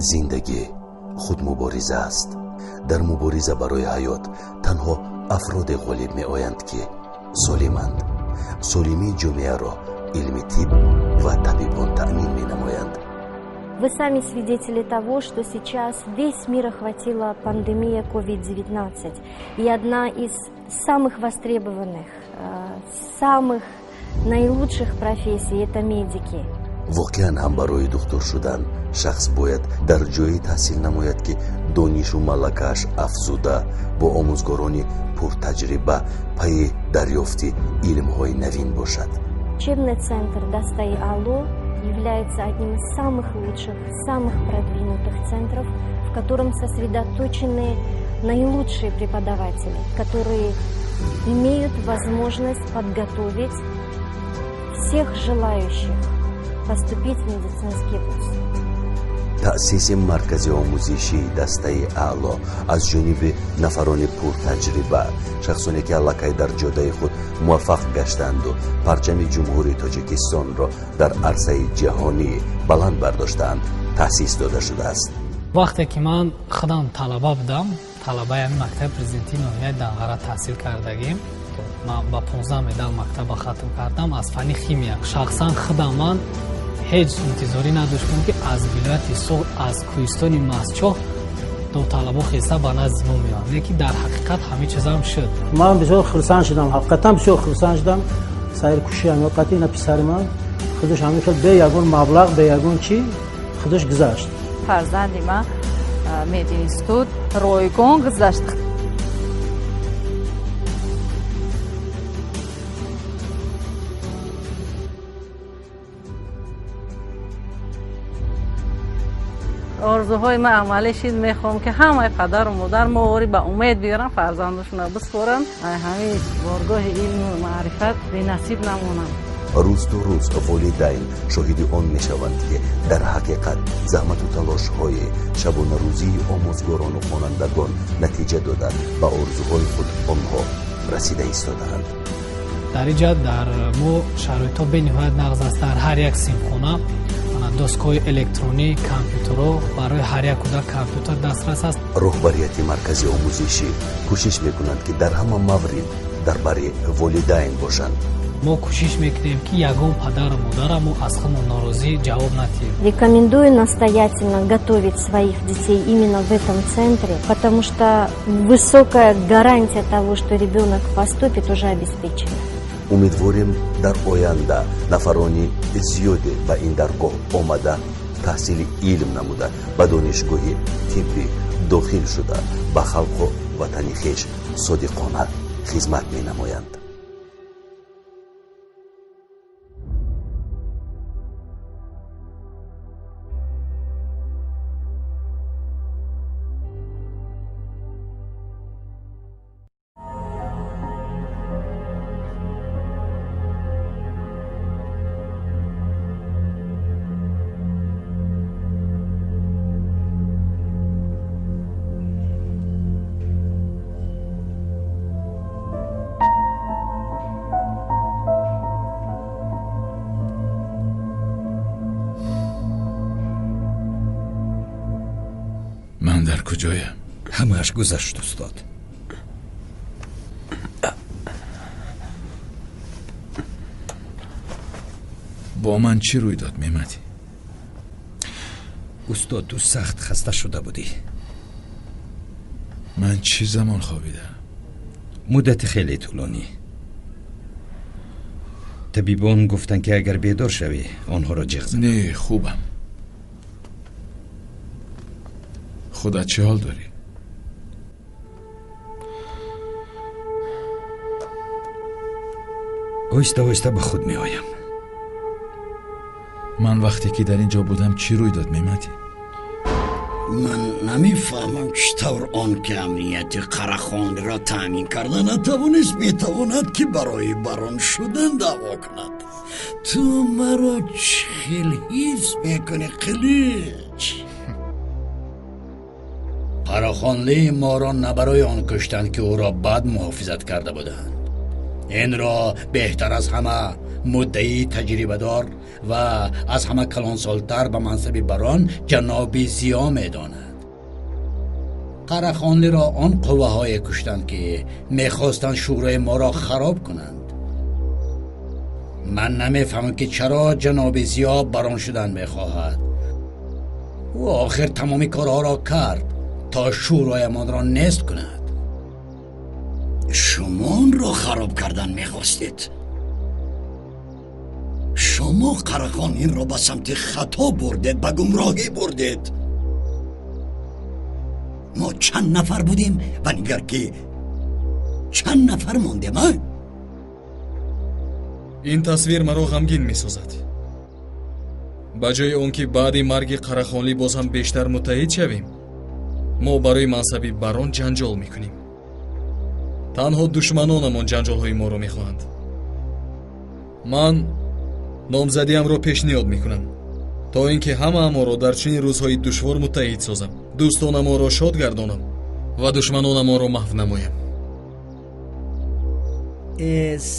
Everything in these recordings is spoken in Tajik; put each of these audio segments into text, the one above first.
Зиндагӣ худ мубориза аст. Дар мубориза барои ҳаёт танҳо афроде ғолиб меоянд, ки солиманд. Солимии ҷомеаро илми тиб ва табибон таъмин менамоянд. Вы сами свидетели того, что сейчас весь мир охватила пандемия COVID-19. И одна из самых востребованных, самых наилучших профессий – это медики. Воқеан ҳам барои духтур шудан шахс бояд дар ҷое таҳсил намояд, ки донишу малакааш афзуда, бо омӯзгорони пуртаҷриба пайи дарёфти илмҳои навин бошад. Учебный центр Дастаи Аъло является одним из самых лучших, самых продвинутых центров, в котором сосредоточены наилучшие преподаватели, которые имеют возможность подготовить всех желающих поступить в медицинский вуз. Таъсиси маркази омӯзишии Дастаи Аъло аз ҷониби нафарони пуртаҷриба, шахсоне ки аллакай дар ҷодаи худ муваффақ гаштаанду парчами Ҷумҳурии Тоҷикистонро дар арсаи ҷаҳонӣ баланд бардоштаанд, таъсис дода шудааст. Вақте ки ман худам талаба будам, талабаи ҳамин мактаби президентии ноҳияи Данғара таҳсил кардагим, ман ба 15 медал мактаба хатм кардам аз фанни химия. Шахсан худам ман ҳеҷ интизорӣ надоштам, ки аз вилояти Суғд, аз кӯҳистони Мастчоҳ довталабо хеста ба назди мо меоянд, лекин дар ҳақиқат ҳамин чизам шуд. Ман бисёр хурсанд шудам, ҳақиқатан бисёр хурсанд шудам. Сайркуши ҳамиқати ина писари ман худаш ҳамин хел бе ягон маблағ, бе ягон чӣ худаш гузашт. Фарзанди ман мединститут ройгон гузашт. Орзуҳои ман амалӣ шид. Мехоҳам, ки ҳамаи падару модар мовори ба умед биёрам, фарзандошонро биспоранд, ҳамин боргоҳи илму маърифат бенасиб намонанд. Рӯз то рӯз волидайн шоҳиди он мешаванд, ки дар ҳақиқат заҳмату талошҳои шабонарӯзии омӯзгорону хонандагон натиҷа дода, ба орзуҳои худ онҳо расида истодаанд. Дар ин ҷа дар мо шароитҳо бениҳоят нағз аст. Дар ҳар як синфхона доскаҳои электронӣ, компютерҳо, барои ҳар як кӯдак компютер дастрас аст. Роҳбарияти маркази омӯзишӣ кӯшиш мекунанд, ки дар ҳама маврид дар бари волидайн бошанд. Мо кӯшиш мекунем, ки ягон падару модарам мо аз худмон норозӣ ҷавоб надиҳем. Рекомендую настоятельно готовить своих детей именно в этом центре, потому что высокая гарантия того, что ребенок поступит, уже обеспечена. Умедворем, дар оянда нафарони зиёде ба ин даргоҳ омада, таҳсили илм намуда, ба донишгоҳи тиббӣ дохил шуда, ба халқу ватани хеш содиқона хизмат менамоянд. Ман дар куҷоям? Ҳамааш гузашт, устод. Бо ман чӣ рӯй дод, Мематӣ? Устод, ту сахт хаста шуда будӣ. Ман чӣ замон хобидам? Муддати хеле тӯлонӣ. Табибон гуфтанд, ки агар бедор шавӣ, онҳоро ҷиғ зан. Не, хубам. Худат чӣ ҳол дорӣ? Оҳиста оҳиста ба худ меоям. Ман вақте ки дар ин ҷо будам, чӣ рӯй дод, Мематӣ? Ман намефаҳмам, чӣ тавр он ки амнияти Қарахонро таъмин карда натавонист, метавонад ки барои барон шудан даъво кунад. Ту маро чӣ хел ҳифз мекунӣ, Қилич? Қарахонлии моро на барои он куштанд, ки ӯро бад муҳофизат карда буданд. Инро беҳтар аз ҳама Муддаии таҷрибадор ва аз ҳама калонсолтар ба мансаби барон ҷаноби Зиё медонад. Қарахонлиро он қувваҳое куштанд, ки мехостанд шӯрои моро хароб кунанд. Ман намефаҳмам, ки чаро ҷаноби Зиё барон шудан мехоҳад. Ӯ охир тамоми корҳоро кард то шӯроямонро нест кунад. Шумо онро хароб кардан мехостед. Шумо Қарахонинро ба самти хато бурдед, ба гумроҳӣ бурдед. Мо чанд нафар будем ва нигар ки чанд нафар мондем, а? Ин тасвир маро ғамгин месозад. Ба ҷои он ки баъди марги Қарахонлӣ боз ҳам бештар муттаҳид шавем, мо барои мансаби барон ҷанҷол мекунем. Танҳо душманонамон ҷанҷолҳои моро мехоҳанд. Ман номзадиамро пешниҳод мекунам, то ин ки ҳамаамонро дар чунин рӯзҳои душвор муттаҳид созам, дӯстонамонро шод гардонам ва душманонамонро маҳв намоям.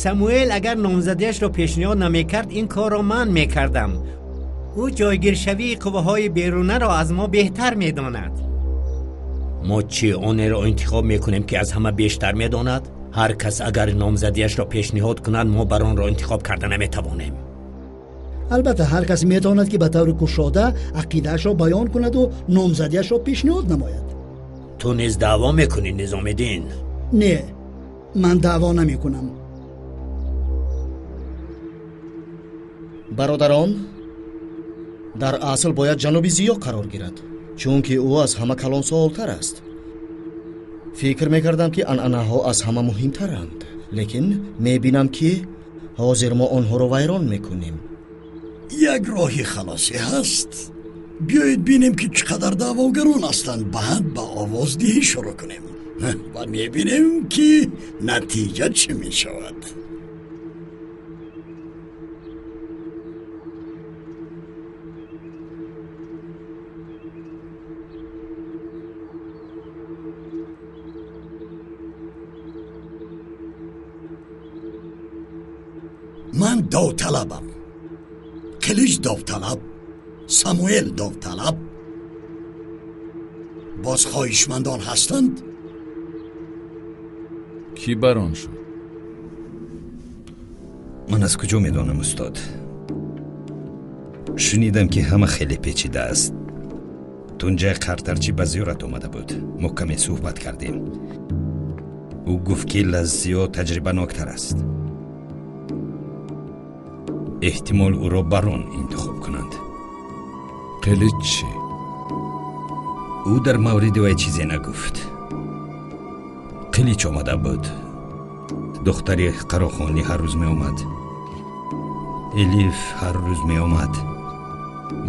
Самуэл агар номзадиашро пешниҳод намекард, ин корро ман мекардам. Ӯ ҷойгиршавии қувваҳои берунаро аз мо беҳтар медонад. Мо чӣ онеро интихоб мекунем, ки аз ҳама бештар медонад? Ҳар кас агар номзадиашро пешниҳод кунад, мо баронро интихоб карда наметавонем. Албатта, ҳар кас метавонад, ки ба таври кушода ақидаашро баён кунаду номзадиашро пешниҳод намояд. Ту низ даъво мекунӣ, Низомиддин? Не, ман даъво намекунам. Бародарон, дар асл бояд ҷаноби Зиё қарор гирад, чунки ӯ аз ҳама калонсолтар аст. Фикр мекардам, ки анъанаҳо аз ҳама муҳимтаранд, лекин мебинам, ки ҳозир мо онҳоро вайрон мекунем. Як роҳи халосӣ ҳаст. Биёед бинем, ки чӣ қадар даъвогарон ҳастанд, баъд ба овоздиҳӣ шурӯъ кунем ва мебинем, ки натиҷа чӣ мешавад. Ман довталабам. Қилич довталаб, Самуэл довталаб. Боз хоҳишмандон ҳастанд? Кӣ барон шуд? Ман аз куҷо медонам, устод? Шунидам, ки ҳама хеле печида аст. Тунҷай Қартарчӣ ба зиёрат омада буд. Мо каме суҳбат кардем. Ӯ гуфт, ки Лаззиё таҷрибаноктар аст. Эҳтимол ӯро барон интихоб кунанд. Қилич чӣ? Ӯ дар мавриди вай чизе нагуфт. Қилич омада буд. Духтари Қарохонӣ ҳар рӯз меомад. Элиф ҳар рӯз меомад.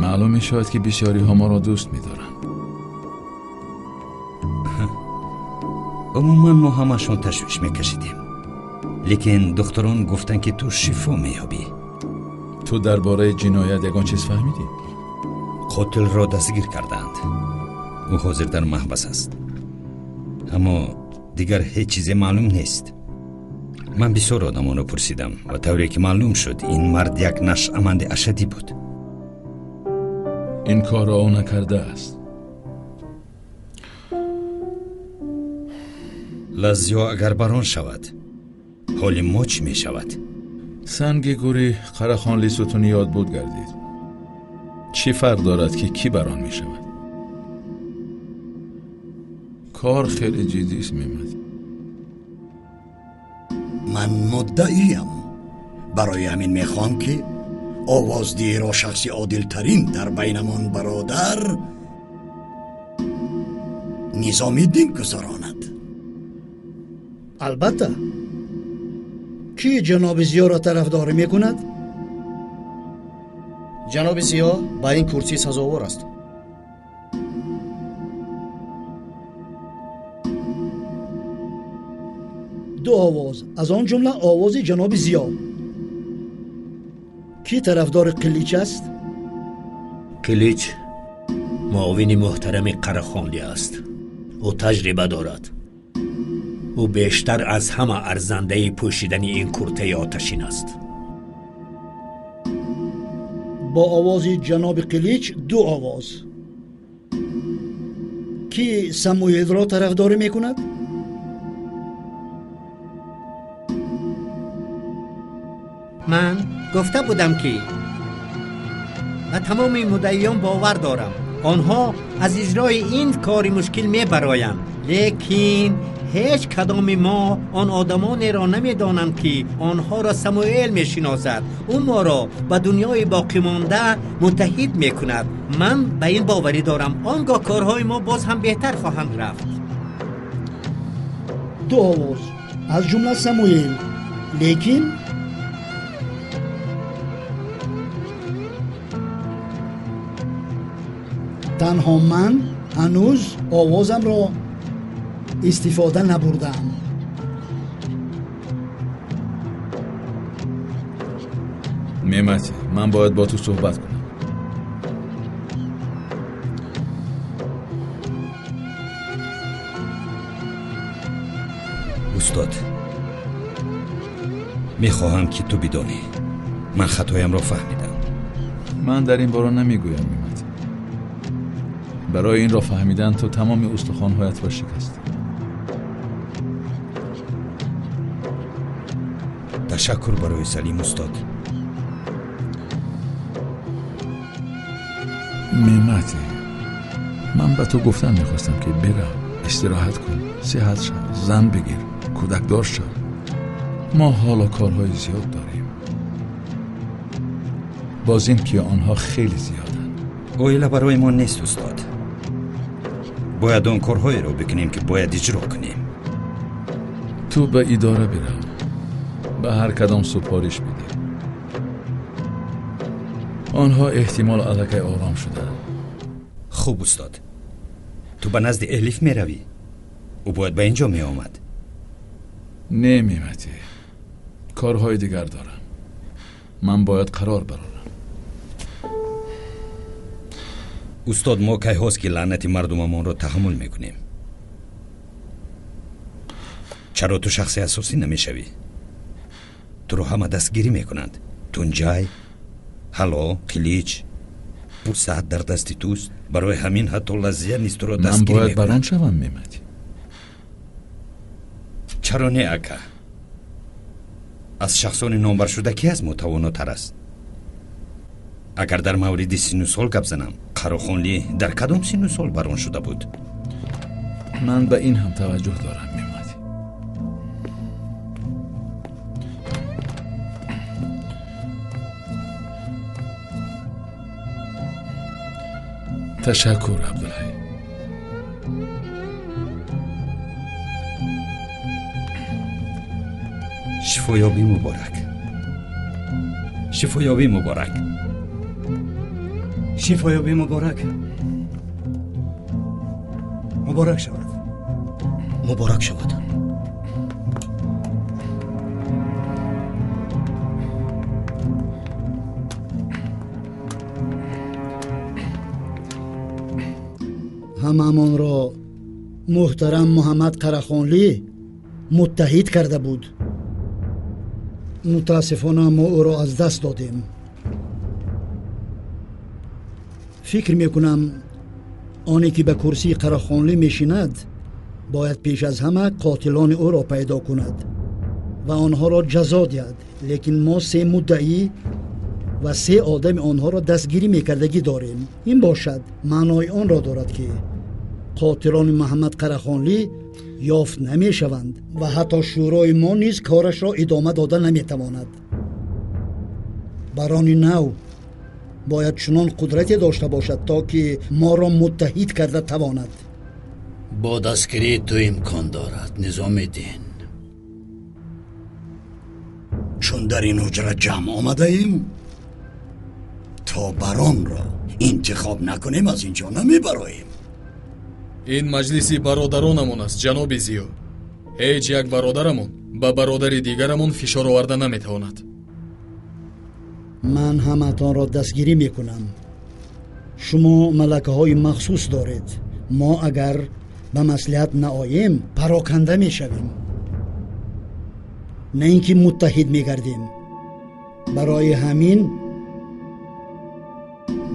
Маълум мешавад, ки бисёриҳо моро дӯст медоранд. Умуман мо ҳамашон ташвиш мекашидем, лекин духтарон гуфтанд, ки ту шифо меёбӣ. Ту дар бораи ҷиноят ягон чиз фаҳмидӣ? Қотилро дастгир карданд. Ӯ ҳозир дар маҳбас аст, аммо дигар ҳеҷ чизе маълум нест. Ман бисёр одамонро пурсидам ва тавре ки маълум шуд, ин мард як нашъаманди ашаддӣ буд. Ин корро ӯ накардааст. Лаззиё агар барон шавад, ҳоли мо чӣ мешавад? Санги гӯри Қарахонлӣ сутуни ёдбуд гардид. Чӣ фарқ дорад, ки кӣ барон мешавад? Кор хеле ҷиддист, Меҳмат. Ман муддаиям. Барои ҳамин мехоҳам, ки овоздиҳиро шахси одилтарин дар байнамон бародар Низомиддин гузаронад. Албатта. Кӣ ҷаноби Зиёро тарафдорӣ мекунад? Ҷаноби Зиё ба ин курсӣ сазовор аст. Ду овоз, аз он ҷумла овози ҷаноби Зиё. Кӣ тарафдори Қилич аст? Қилич муовини муҳтарами Қарахонлӣ аст. Ӯ таҷриба дорад. Ӯ бештар аз ҳама арзандаи пӯшидани ин куртаи оташин аст. Бо овози ҷаноби Қилич ду овоз. Кӣ Самуэлро тарафдорӣ мекунад? Ман гуфта будам, ки ба тамоми муддаиён бовар дорам. Онҳо аз иҷрои ин кори мушкил мебароянд, лекин ҳеҷ кадоми мо он одамонеро намедонанд, ки онҳоро Самуэл мешиносад. Ӯ моро ба дунёи боқимонда муттаҳид мекунад. Ман ба ин боварӣ дорам. Он гоҳ корҳои мо боз ҳам беҳтар хоҳанд рафт. Ду овоз, аз ҷумла Самуэл, лекин танҳо ман ҳанӯз овозамро истифода набурдаам. Мемати, ман бояд бо ту суҳбат кунам. Устод, мехоҳам, ки ту бидонӣ, ман хатоямро фаҳмидам. Ман дар ин бора намегӯям, Мемати. Барои инро фаҳмидан ту тамоми устухонҳоятро шикастӣ. Ташаккур барои Салим, устод. Мемати, ман ба ту гуфтан мехостам, ки бирав, истироҳат кун, сиҳат шав, зан бигир, кӯдакдор шав. Мо ҳоло корҳои зиёд дорем. Боз ин ки онҳо хеле зиёданд. Оила барои мо нест, устод. Бояд он корҳоеро бикунем, ки бояд иҷро кунем. Ту ба идора бирав, ба ҳар кадом супориш бидеҳ. Онҳо эҳтимол аллакай ором шудаанд. Хуб, устод. Ту ба назди Элиф меравӣ? Ӯ бояд ба инҷо меомад. Не, Мемати, корҳои дигар дорам. Ман бояд қарор барорам. Устод, мо кайҳост, ки лаънати мардумамонро таҳаммул мекунем. Чаро ту шахси асосӣ намешавӣ? Туро ҳама дастгирӣ мекунанд. Тунҷай, Ҳало, Қилич, фурсат дар дасти туст. Барои ҳамин ҳатто Лазия низ туро дастгирӣ Ман бояд мекунад. Барон шавам, Мемати? Чаро не, ака? Аз шахсони номбаршуда ки аз мо тавонотар аст? Агар дар мавриди сину сол гап занам, Қарохонлӣ дар кадом сину сол барон шуда буд? Ман ба ин ҳам таваҷҷӯҳ дорам, Мемати. Ташаккур, Абдулҳай. Шифоёбӣ муборак. Шифоёбӣ муборак. Шифоёбӣ муборак. Муборак шавад. Муборак шавад. Ҳамаамонро муҳтарам Муҳаммад Қарахонлӣ муттаҳид карда буд. Мутаассифона мо ӯро аз даст додем. Фикр мекунам, оне ки ба курсии Қарахонлӣ мешинад, бояд пеш аз ҳама қотилони ӯро пайдо кунад ва онҳоро ҷазо диҳад. Лекин мо се муддаӣ ва се одами онҳоро дастгирӣ мекардагӣ дорем. Ин бошад маънои онро дорад, ки қотилони Муҳаммад Қарахонлӣ ёфт намешаванд ва ҳатто шӯрои мо низ корашро идома дода наметавонад. Барони нав бояд чунон қудрате дошта бошад, то ки моро муттаҳид карда тавонад. Бо дастгирии ту имкон дорад, Низомиддин. Чун дар ин ҳуҷра ҷамъ омадаем, то баронро интихоб накунем, аз инҷо намебароем. Ин маҷлиси бародаронамон аст, ҷаноби Зиё. Ҳеҷ як бародарамон ба бародари дигарамон фишор оварда наметавонад. Ман ҳамаатонро дастгирӣ мекунам. Шумо малакаҳои махсус доред. Мо агар ба маслиҳат наоем, пароканда мешавем, на ин ки муттаҳид мегардем. Барои ҳамин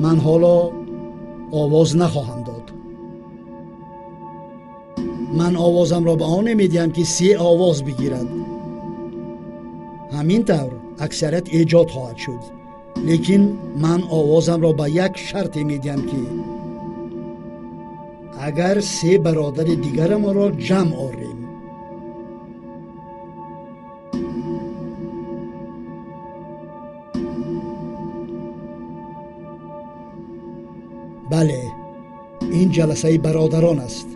Ман ҳоло овоз нахоҳам дод. Ман овозамро ба оне медиҳам, ки се овоз бигирад. Ҳамин тавр аксарият эҷод хоҳад шуд. Лекин ман овозамро ба як шарте медиҳам, ки агар се бародари дигарамонро ҷамъ орем. Бале, ин ҷаласаи бародарон аст.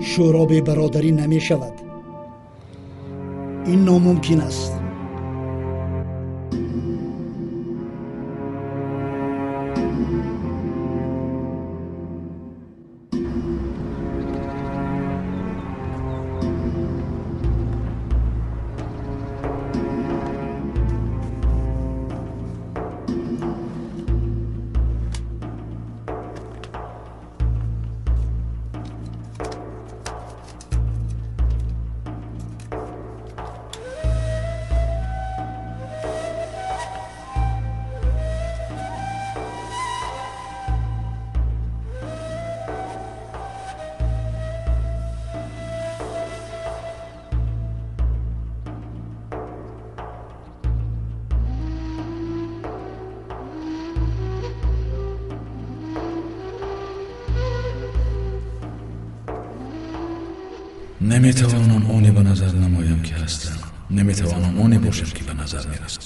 Шӯро бебародарӣ намешавад. Ин номумкин аст. Наметавонам оне ба назар намоям, ки ҳастам. Наметавонам оне бошам, ки ба назар мерасам.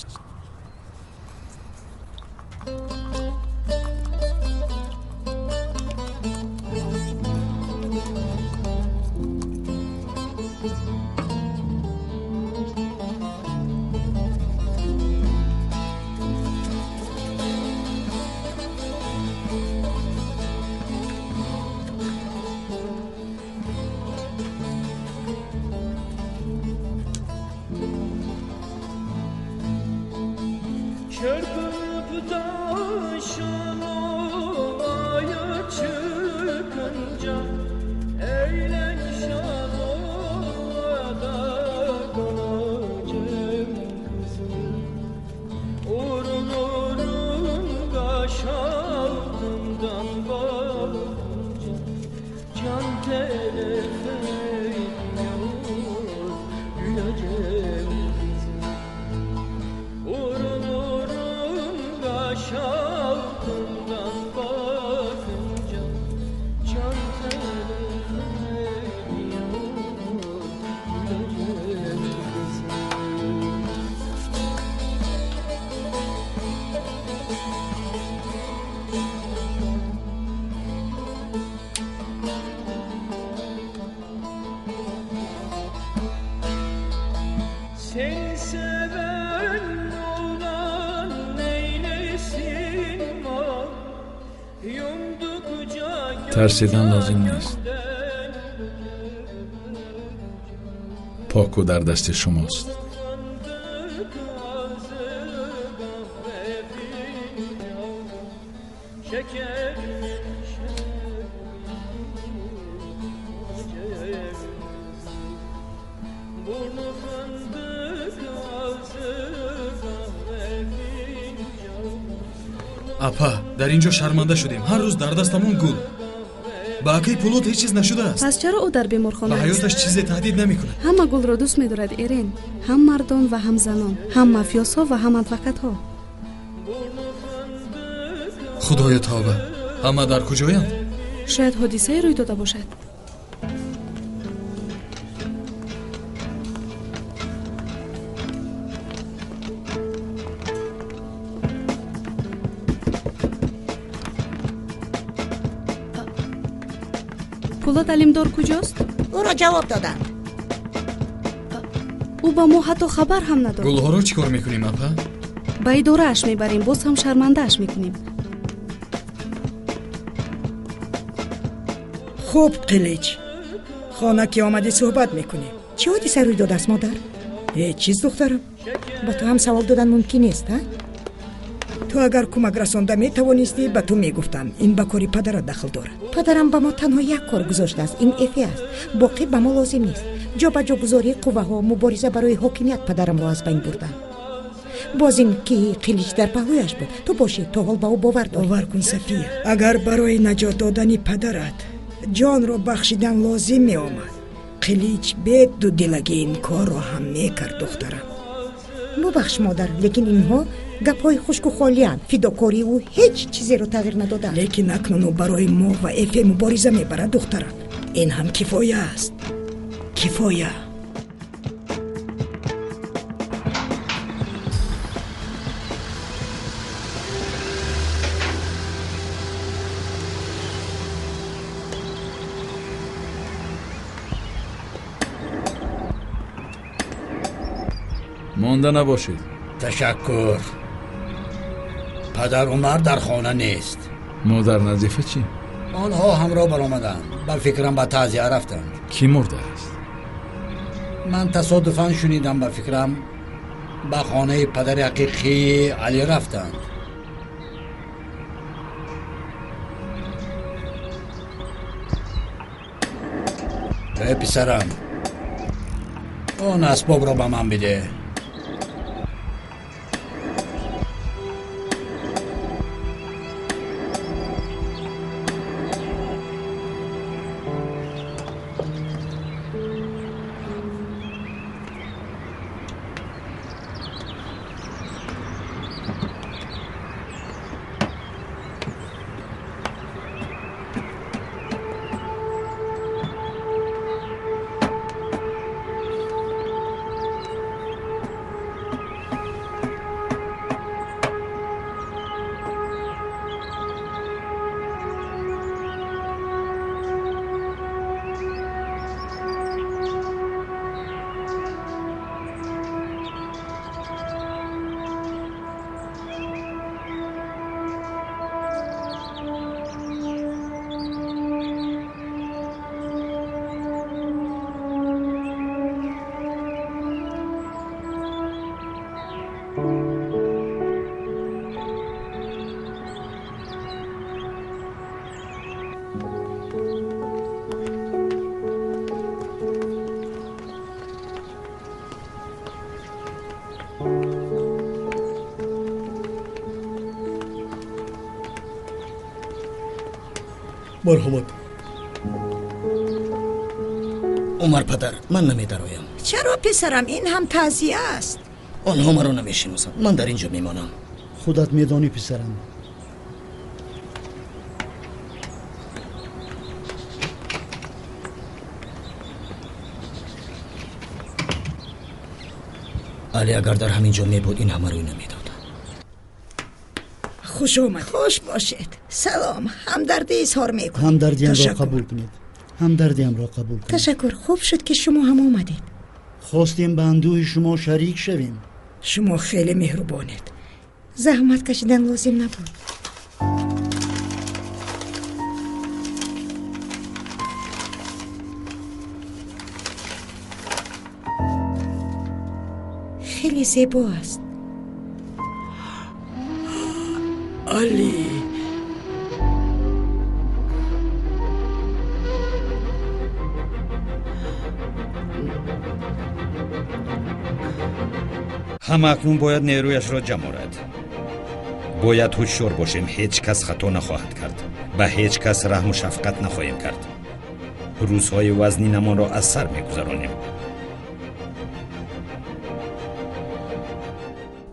Тарсидан лозим нест. Поку дар дасти шумост. Апа, дар ин ҷо шарманда шудем. Ҳар рӯз дар дастамон гул. Ба акаи Пулот ҳеҷ чиз нашудааст. Пас чаро ӯ дар беморхона ба ҳаёташ чизе таҳдид намекунад? Ҳама гулро дӯст медорад, Эрен. Ҳам мардон ва ҳам занон, ҳам мафиёсҳо ва ҳам адвокатҳо. Худоё тавба, ҳама дар куҷоянд? Шояд ҳодисае рӯй дода бошад. Пулот Алимдор куҷост? Ӯро ҷавоб доданд. Ӯ ба мо ҳатто хабар ҳам надод. Гулҳоро чӣ кор мекунем, апа? Ба идорааш мебарем, боз ҳам шармандааш мекунем. Хуб, Қилич, хона ки омадӣ суҳбат мекунем. Чӣ ҳодиса рӯй додааст, модар? Ҳеҷ чиз, духтарам. Ба ту ҳам савол додан мумкин нест, а? Ту агар кӯмак расонда метавонистӣ, ба ту мегуфтам. Ин ба кори падарат дахл дорад. Падарам ба мо танҳо як кор гузоштааст. Ин эфе аст. Боқӣ ба мо лозим нест. Ҷо ба ҷо гузории қувваҳо, мубориза барои ҳокимият падарамро аз байн бурданд. Боз ин ки Қилич дар паҳлӯяш буд. Ту бошӣ, то ҳол ба ӯ бовар дорӣ. Бовар кун, Сафия, агар барои наҷот додани падарат ҷонро бахшидан лозим меомад, Қилич бе дудилагӣ ин корро ҳам мекард, духтарам. Бубахш, модар, лекин инҳо гапҳои хушку холиянд. Фидокории ӯ ҳеҷ чизеро тағйир надодааст. Лекин акнун ӯ барои мо ва Эфе мубориза мебарад, духтарам. Ин ҳам кифоя аст, кифоя. Монда набошед. Ташаккур. Падар Умар дар хона нест. Модар Назифа чӣ? Онҳо ҳамроҳ баромаданд. Ба фикрам, ба таъзия рафтанд. Кӣ мурдааст? Ман тасодуфан шунидам, ба фикрам, ба хонаи падари ҳақиқии Алӣ рафтанд. Э писарам, он асбобро ба ман бидеҳ. Марҳамат. Умар падар, ман намедароям. Чаро, писарам? Ин ҳам таъзия аст. Онҳо маро намешиносанд. Ман дар ин ҷо мемонам. Худат медонӣ, писарам. Али агар дар ҳамин ҷо мебуд, ин ҳама рӯй намедод. Хуш омад. Хуш бошед. Салом. Ҳамдардӣ изҳор мекунам. Ҳамдардиамро қабул кунед. Ҳамдардиамро қабул кунед. Ташаккур. Хуб шуд, ки шумо ҳам омадед. Хостем ба андӯҳи шумо шарик шавем. Шумо хеле меҳрубонед. Заҳмат кашидан лозим набуд. Хеле зебо аст. Али, ҳама акнун бояд нерӯяшро ҷамъ орад. Бояд ҳушёр бошем, ҳеҷ кас хато нахоҳад кард, ба ҳеҷ кас раҳму шафқат нахоҳем кард. Рӯзҳои вазнинамонро аз сар мегузаронем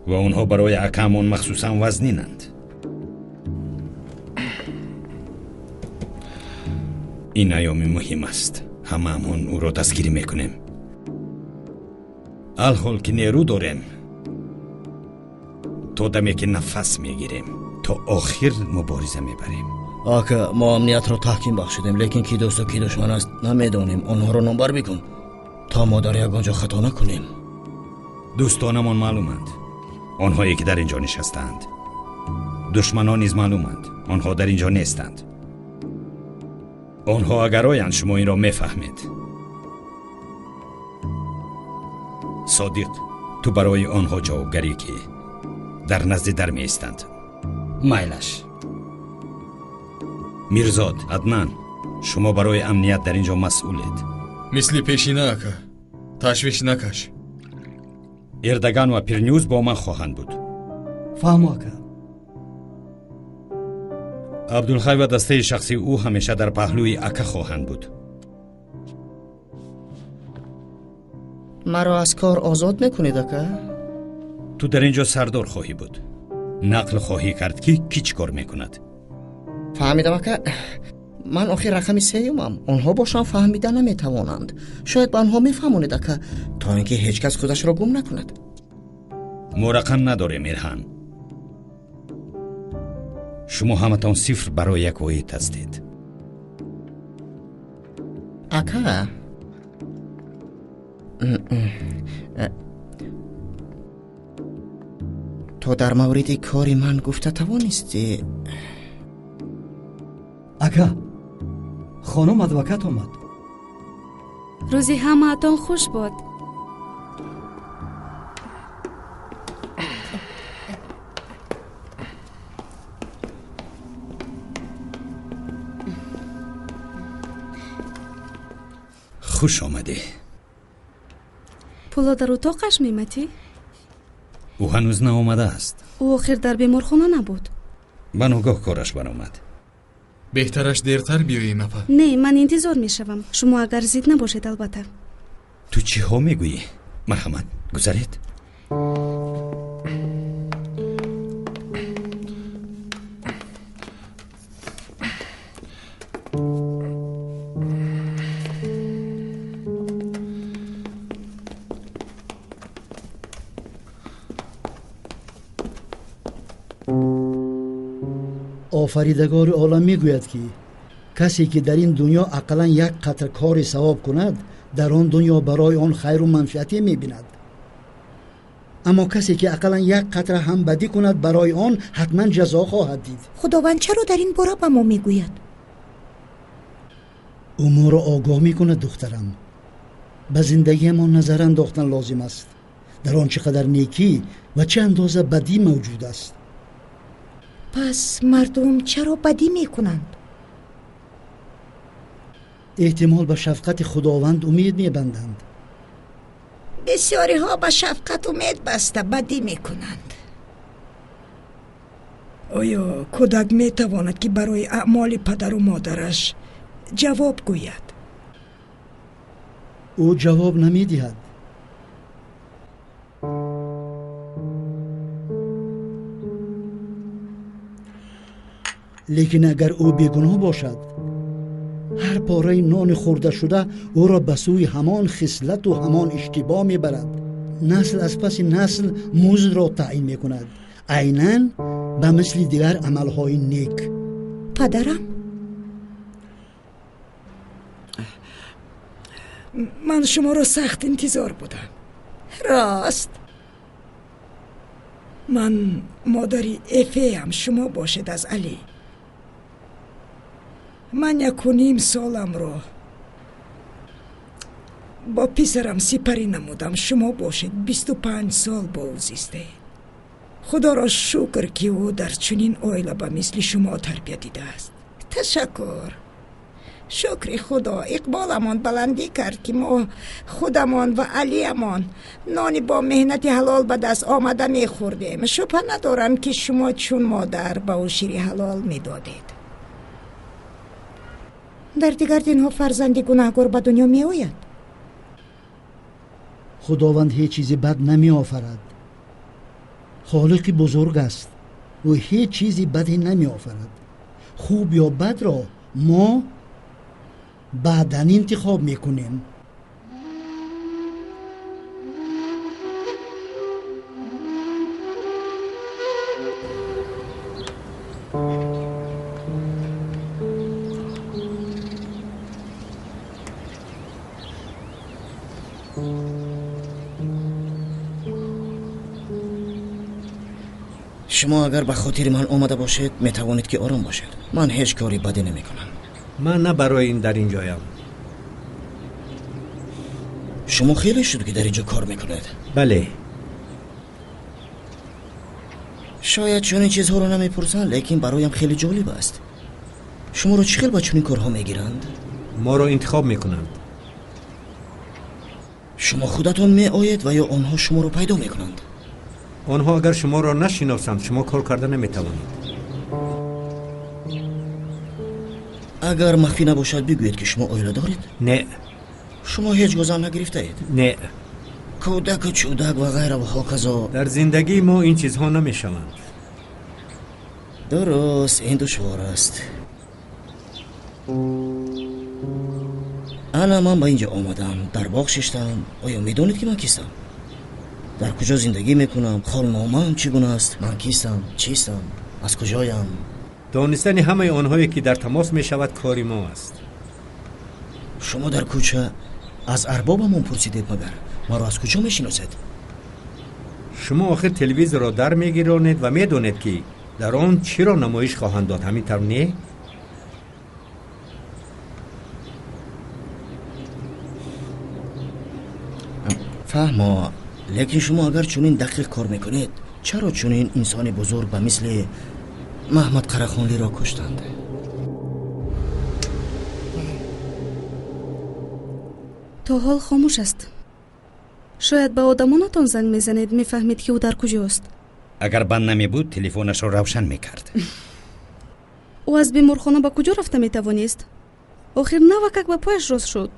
ва онҳо барои акаамон махсусан вазнинанд. Ин айёми муҳим аст. Ҳамаамон ӯро дастгирӣ мекунем. Алҳол ки нерӯ дорем, то даме ки нафас мегирем, то охир мубориза мебарем. Ака, мо амниятро таҳким бахшидем, лекин ки дӯсту ки душман аст намедонем. Онҳоро номбар бикун, то мо дар ягон ҷо хато накунем. Дӯстонамон маълуманд, онҳое ки дар ин ҷо нишастаанд. Душманон низ маълуманд, онҳо дар ин ҷо нестанд. Онҳо агар оянд, шумо инро мефаҳмед. Содиқ, ту барои онҳо ҷавобгарӣ, ки дар назди дар меистанд. Майлаш. Мирзод, Аднан, шумо барои амният дар ин ҷо масъулед. Мисли пешина, ака, ташвиш накаш. Эрдоган ва Пирнюз бо ман хоҳанд буд. Фаҳмо, ака. Абдулхай ва дастаи шахсии ӯ ҳамеша дар паҳлӯи ака хоҳанд буд. Маро аз кор озод мекунед, ака? Ту дар ин ҷо сардор хоҳӣ буд. Нақл хоҳӣ кард, ки кӣ чӣ кор мекунад. Фаҳмидам, ака. Ман охир рақами сеюмам. Онҳо бошам фаҳмида наметавонанд. Шояд ба онҳо мефаҳмонед, ака, то ин ки ҳеҷ кас худашро гум накунад. Мо рақам надорем, Эрҳан. Шумо ҳаматон сифр барои як воҳид ҳастед. Ака, ту дар мавриди кори ман гуфта тавонистӣ? Ака, хонум адвокат омад. Рӯзи ҳамаатон хуш бод. Хуш омадӣ. Пуло дар утоқаш мематӣ? Ӯ ҳанӯз наомадааст. Ӯ охир дар беморхона набуд. Ба ногоҳ кораш баромад. Беҳтараш дертар биёем, апа. Не, ман интизор мешавам. Шумо агар зид набошед, албатта. Ту чиҳо мегӯӣ? Марҳамат, гузаред. Офаридагори олам мегӯяд, ки касе ки дар ин дунё ақаллан як қатр кори савоб кунад, дар он дунё барои он хайру манфиате мебинад. Аммо касе ки ақаллан як қатра ҳам бадӣ кунад, барои он ҳатман ҷазо хоҳад дид. Худованд чаро дар ин бора ба мо мегӯяд? Ӯ моро огоҳ мекунад, духтарам. Ба зиндагиамон назар андохтан лозим аст. Дар он чӣ қадар некӣ ва чӣ андоза бадӣ мавҷуд аст. Пас мардум чаро бадӣ мекунанд? Эҳтимол ба шафқати Худованд умед мебанданд. Бисёриҳо ба шафқат умед баста бадӣ мекунанд. Оё кӯдак метавонад, ки барои аъмоли падару модараш ҷавоб гӯяд? Ӯ ҷавоб намедиҳад. Лекин агар ӯ бегуноҳ бошад, ҳар пораи нони хӯрдашуда ӯро ба сӯи ҳамон хислату ҳамон иштибоҳ мебарад. Насл аз паси насл муздро таъин мекунад, айнан ба мисли дигар амалҳои нек. Падарам, ман шуморо сахт интизор будам. Рост. Ман модари Эфеям, шумо бошед аз Алӣ. Ман 1.5 соламро бо писарам сипарӣ намудам. Шумо бошед 25 сол бо ӯ зистаед. Худоро шукр, ки ӯ дар чунин оила ба мисли шумо тарбия дидааст. Ташаккур. Шукри Худо, иқболамон баландӣ кард, ки мо худамон ва Алиямон нони бо меҳнати ҳалол ба даст омада мехӯрдем. Шубҳа надорам, ки шумо чун модар ба ӯ шири ҳалол медодед. Дар дигар динҳо фарзанди гунаҳгор ба дунё меояд? Худованд ҳеҷ чизи бад намеофарад. Холиқи бузург аст. Ӯ ҳеҷ чизи баде намеофарад. Хуб ё бадро мо баъдан интихоб мекунем. Шумо агар ба хотири ман омада бошед, метавонед ки ором бошед. Ман ҳеҷ кори бадӣ намекунам. Ман на барои ин дар ин ҷоям. Шумо хеле шуд, ки дар ин ҷо кор мекунед. Бале. Шояд чунин чизҳоро намепурсанд, лекин бароям хеле ҷолиб аст. Шуморо чӣ хел ба чунин корҳо мегиранд? Моро интихоб мекунанд. Шумо худатон меоед ва ё онҳо шуморо пайдо мекунанд? Онҳо агар шуморо нашиносанд, шумо кор карда наметавонед. Агар махфӣ набошад, бигӯед ки шумо оила доред? Не. Шумо ҳеҷ гоҳ зан нагирифтаед? Не. Кӯдаку чӯдак ва ғайра ва ҳоказо. Дар зиндагии мо ин чизҳо намешаванд. Дуруст, ин душвор аст. Ана ман ба ин ҷо омадам, дар боғ шиштам. Оё медонед ки ман кистам? Дар куҷо зиндагӣ мекунам? Холномаам чӣ гуна аст? Ман кистам? Чистам? Аз куҷоям? Донистани ҳамаи онҳое ки дар тамос мешавад кори мо аст. Шумо дар кӯча аз арбобамон пурсидед магар? Маро аз куҷо мешиносед? Шумо охир телевизорро дар мегиронед ва медонед ки дар он чиро намоиш хоҳанд дод, ҳамин тавр не? Фаҳмо, лекин шумо агар чунин дақиқ кор мекунед, чаро чунин инсони бузург ба мисли Маҳмад Қарахонлиро куштанд? То ҳол хомӯш аст. Шояд ба одамонатон занг мезанед, мефаҳмед ки ӯ дар куҷост. Агар банд намебуд, телефонашро равшан мекард. Ӯ аз беморхона ба куҷо рафта метавонист? Охир навакак ба пояш рост шуд.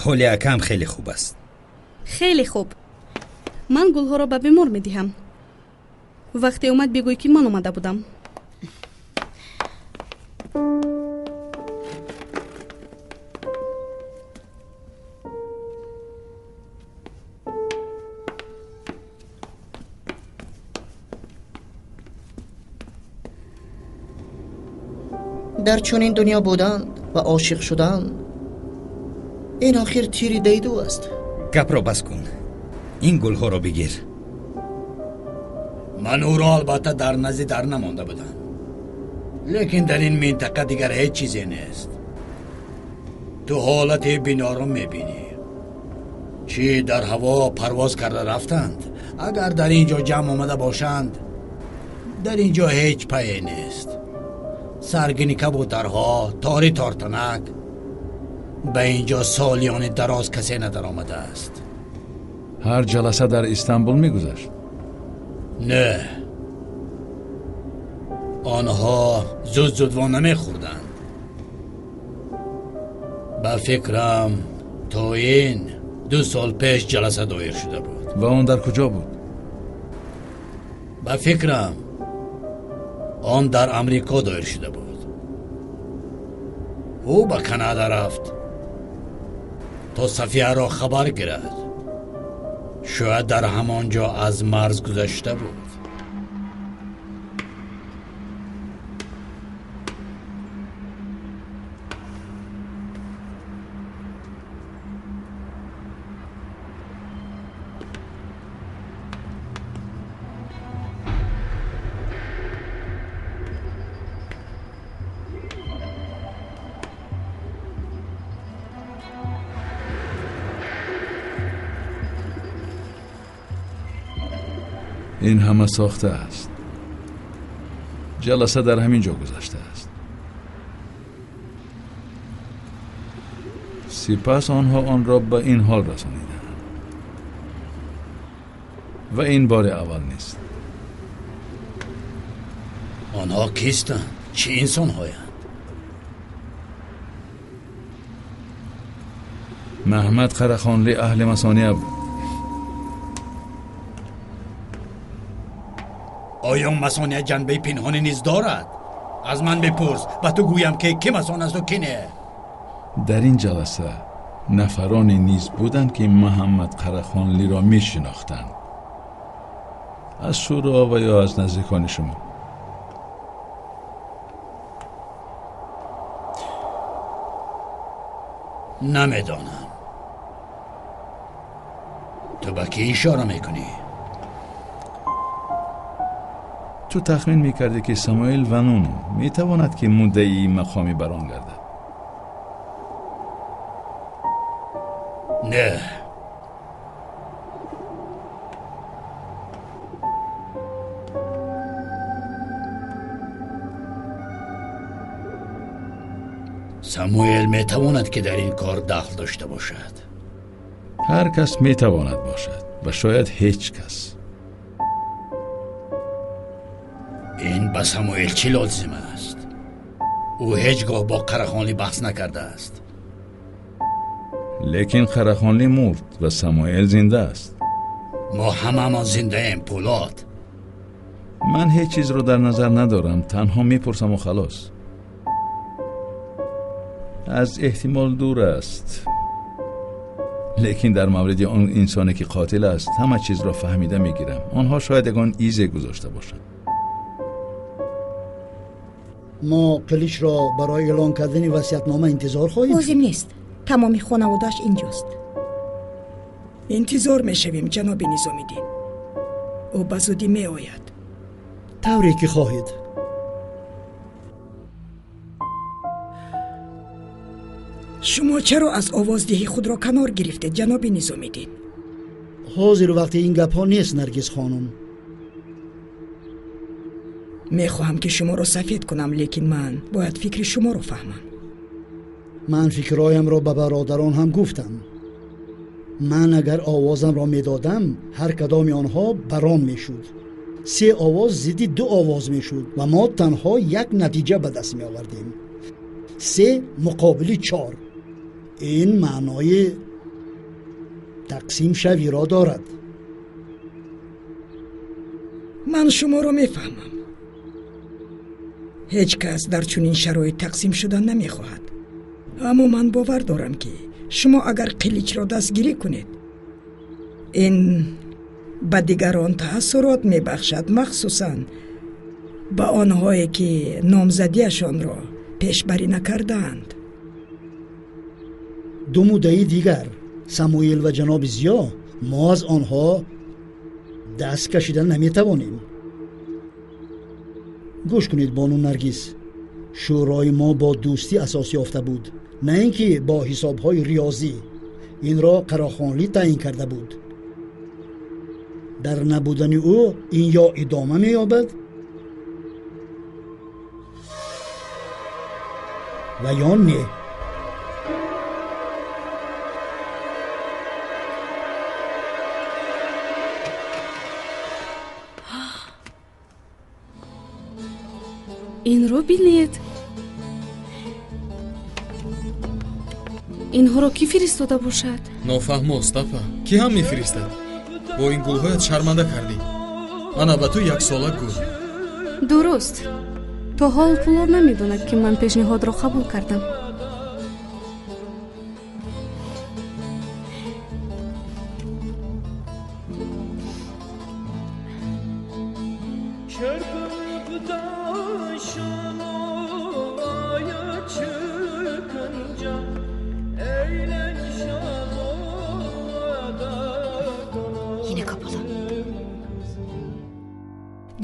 Ҳоли акам хеле хуб аст. Хеле хуб. Ман гулҳоро ба бемор медиҳам. Вақте омад бигӯй ки ман омада будам. Дар чунин дунё будан ва ошиқ шудан ин охир тири дайду аст. Гапро бас кун, ин гулҳоро бигир. Ман ӯро албатта дар назди дар намонда будам, лекин дар ин минтақа дигар ҳеҷ чизе нест. Ту ҳолати биноро мебинӣ. Чӣ дар ҳаво парвоз карда рафтанд? Агар дар ин ҷо ҷамъ омада бошанд, дар ин ҷо ҳеҷ пае нест. Саргини кабутарҳо, тори тортанак. Ба ин ҷо солиёни дароз касе надаромадааст. Ҳар ҷаласа дар Истанбул мегузашт? Не, онҳо зуд зуд во намехӯрданд. Ба фикрам то ин 2 сол пеш ҷаласа доир шуда буд. Ва он дар куҷо буд? Ба фикрам он дар Амрико доир шуда буд. Ӯ ба Канада рафт то Сафияро хабар гирад. Шояд дар ҳамон ҷо аз марз гузашта буд. Ин ҳама сохта аст. Ҷаласа дар ҳамин ҷо гузашта аст. Сипас онҳо онро ба ин ҳол расониданд. Ва ин бори аввал нест. Онҳо кистанд? Чӣ инсонҳоянд? Маҳмад Қарахонли аҳли Масония буд. Оё масония ҷанбаи пинҳонӣ низ дорад? Аз ман бипурс, ба ту гӯям ки ки масон аст ва ки не. Дар ин ҷаласа нафароне низ буданд ки Муҳаммад Қарахонлиро мешинохтанд. Аз шӯро ва ё аз наздикони шумо. Намедонам. Ту ба кӣ ишора мекунӣ? Ту тахмин мекардӣ ки Самуэл Вануну метавонад ки муддаии мақоми барон гардад? Не. Самуэл метавонад ки дар ин кор дахл дошта бошад. Ҳар кас метавонад бошад ва шояд ҳеҷ кас. Ин ба Самуэл чӣ лозим аст? Ӯ ҳеҷ гоҳ бо Қарахонлӣ баҳс накардааст. Лекин Қарахонлӣ мурд ва Самуэл зинда аст. Мо ҳамаамон зиндаем, Пулод. Ман ҳеҷ чизро дар назар надорам, танҳо мепурсаму халос. Аз эҳтимол дур аст. Лекин дар мавриди он инсоне ки қотил аст, ҳама чизро фаҳмида мегирам. Онҳо шояд ягон изе гузошта бошанд. Мо Қиличро барои эълон кардани васиятнома интизор хоҳем? Лозим нест. Тамоми хонаводааш инҷост. Интизор мешавем, ҷаноби Низомиддин. Ӯ ба зудӣ меояд. Тавре ки хоҳед. Шумо чаро аз овоздиҳӣ худро канор гирифтед, ҷаноби Низомиддин? Ҳозир вақти ин гапҳо нест, Наргиз хонум. Мехоҳам ки шуморо сафед кунам, лекин ман бояд фикри шуморо фаҳмам. Ман фикрҳоямро ба бародарон ҳам гуфтам. Ман агар овозамро медодам, ҳар кадоми онҳо барон мешуд. Се овоз зидди ду овоз мешуд ва мо танҳо як натиҷа ба даст меовардем. 3 муқобили 4. Ин маънои тақсимшавиро дорад. Ман шуморо мефаҳмам. Ҳеҷ кас дар чунин шароит тақсим шудан намехоҳад. Аммо ман бовар дорам, ки шумо агар Қиличро дастгирӣ кунед, ин ба дигарон таассурот мебахшад, махсусан ба онҳое ки номзадиашонро пешбарӣ накардаанд. Ду муддаи дигар, Самуил ва ҷаноби Зиё, мо аз онҳо даст кашида наметавонем. Гӯш кунед, бону Наргиз, шӯрои мо бо дӯстӣ асос ёфта буд, на ин ки бо ҳисобҳои риёзӣ. Инро Қарахонлӣ таъин карда буд. Дар набудани ӯ ин ё идома меёбад ва ё не. Инро бинед. Инҳоро кӣ фиристода бошад? Нофаҳмост, апа. Кӣ ҳам мефиристад? Бо ин гулҳоят шарманда кардӣ. Ана ба ту яксола гул. Дуруст. То ҳол Пулод намедонад, ки ман пешниҳодро қабул кардам.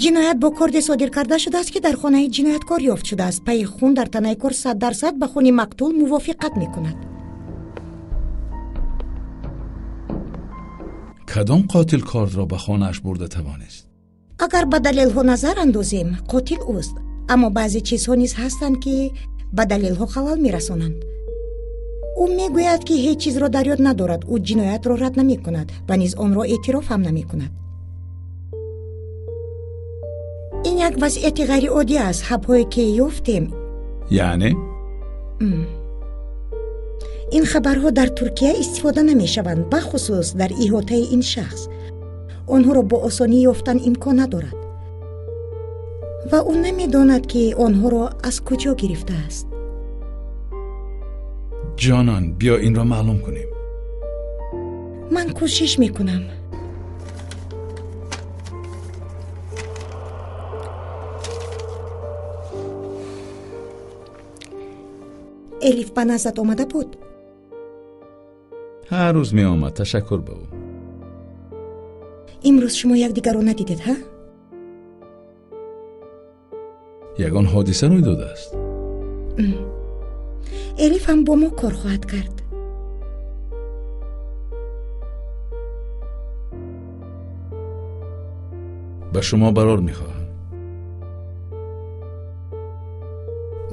Ҷиноят бо корде содир карда шудааст, ки дар хонаи ҷинояткор ёфт шудааст. Пайи хун дар танаи кор 100% ба хуни мақтул мувофиқат мекунад. Кадом қотил кордро ба хонааш бурда тавонист? Агар ба далелҳо назар андозем, қотил ӯст. Аммо баъзе чизҳо низ ҳастанд, ки ба далелҳо халал мерасонанд. Ӯ мегӯяд, ки ҳеҷ чизро дар ёд надорад. Ӯ ҷиноятро рад намекунад ва низ онро эътироф ҳам намекунад. Ин як вазъияти ғайриоддӣ аст. Ҳабҳое ки ёфтем, яъне ин хабарҳо дар Туркия истифода намешаванд, бахусус дар иҳотаи ин шахс. Онҳоро бо осонӣ ёфтан имкон надорад ва ӯ намедонад, ки онҳоро аз куҷо гирифтааст. Ҷонон, биё инро маълум кунем. Ман кӯшиш мекунам. Элиф ба наздат омада буд? Ҳар рӯз меомад, ташаккур ба ӯ. Имрӯз шумо якдигарро надидед, ҳа? Ягон ҳодиса рӯй додааст? Элиф ҳам бо мо кор хоҳад кард. Ба шумо барор мехоҳам.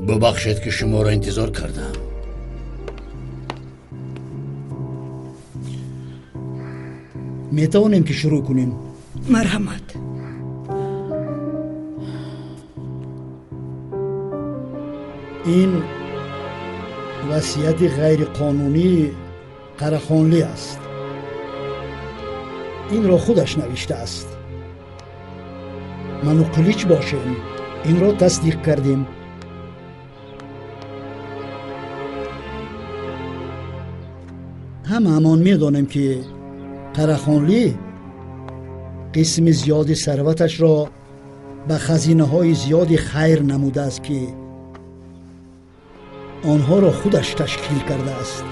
Бубахшед, ки шуморо интизор кардам. Метавонем ки шурӯъ кунем? Марҳамат. Ин васияти ғайриқонунии Қарахонлӣ аст. Инро худаш навиштааст. Ману Қилич бошем, инро тасдиқ кардем. Ҳамаамон медонем, ки Қарахонлӣ қисми зиёди сарваташро ба хазинаҳои зиёди хайр намудааст, ки онҳоро худаш ташкил кардааст.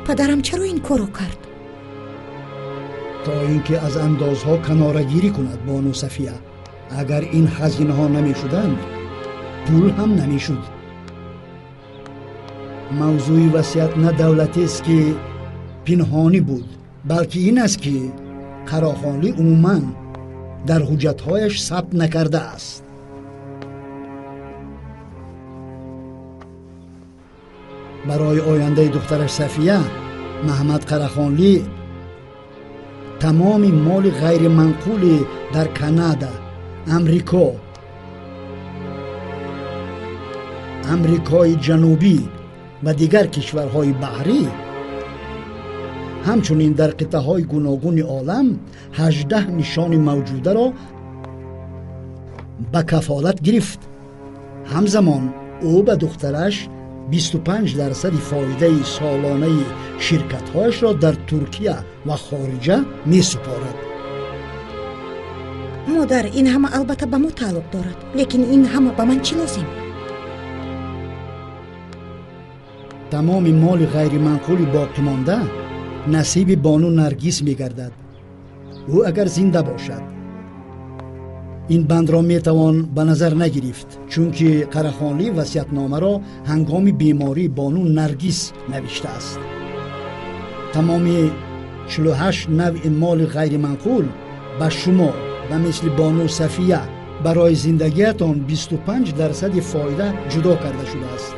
Падарам чаро ин корро кард? То ин ки аз андозҳо канорагирӣ кунад, бону Сафия. Агар ин хазинаҳо намешуданд, пул ҳам намешуд. Мавзӯи васият на давлатест, ки пинҳонӣ буд, балки ин аст, ки Қарахонлӣ умуман дар ҳуҷҷатҳояш сабт накардааст. Барои ояндаи духтараш Сафия, Маҳмад Қарахонлӣ тамоми моли ғайриманқули дар Канада, Амрико, Амрикои Ҷанубӣ ва дигар кишварҳои баҳрӣ, ҳамчунин дар қитъаҳои гуногуни олам 18 нишони мавҷударо ба кафолат гирифт. Ҳамзамон ӯ ба духтараш 25% фоидаи солонаи ширкатҳояшро дар Туркия ва хориҷа месупорад. Модар, ин ҳама албатта ба мо тааллуқ дорад, лекин ин ҳама ба ман чӣ лозим? Тамоми моли ғайриманқули боқимонда насиби бону Наргиз мегардад, ӯ агар зинда бошад. Ин бандро метавон ба назар нагирифт, чунки Қарахонлӣ васиятномаро ҳангоми бемории бону Наргиз навиштааст. Тамоми 48 навъи моли ғайриманқул ба шумо ба мисли бону Сафия барои зиндагиятон 25% фоида ҷудо карда шудааст.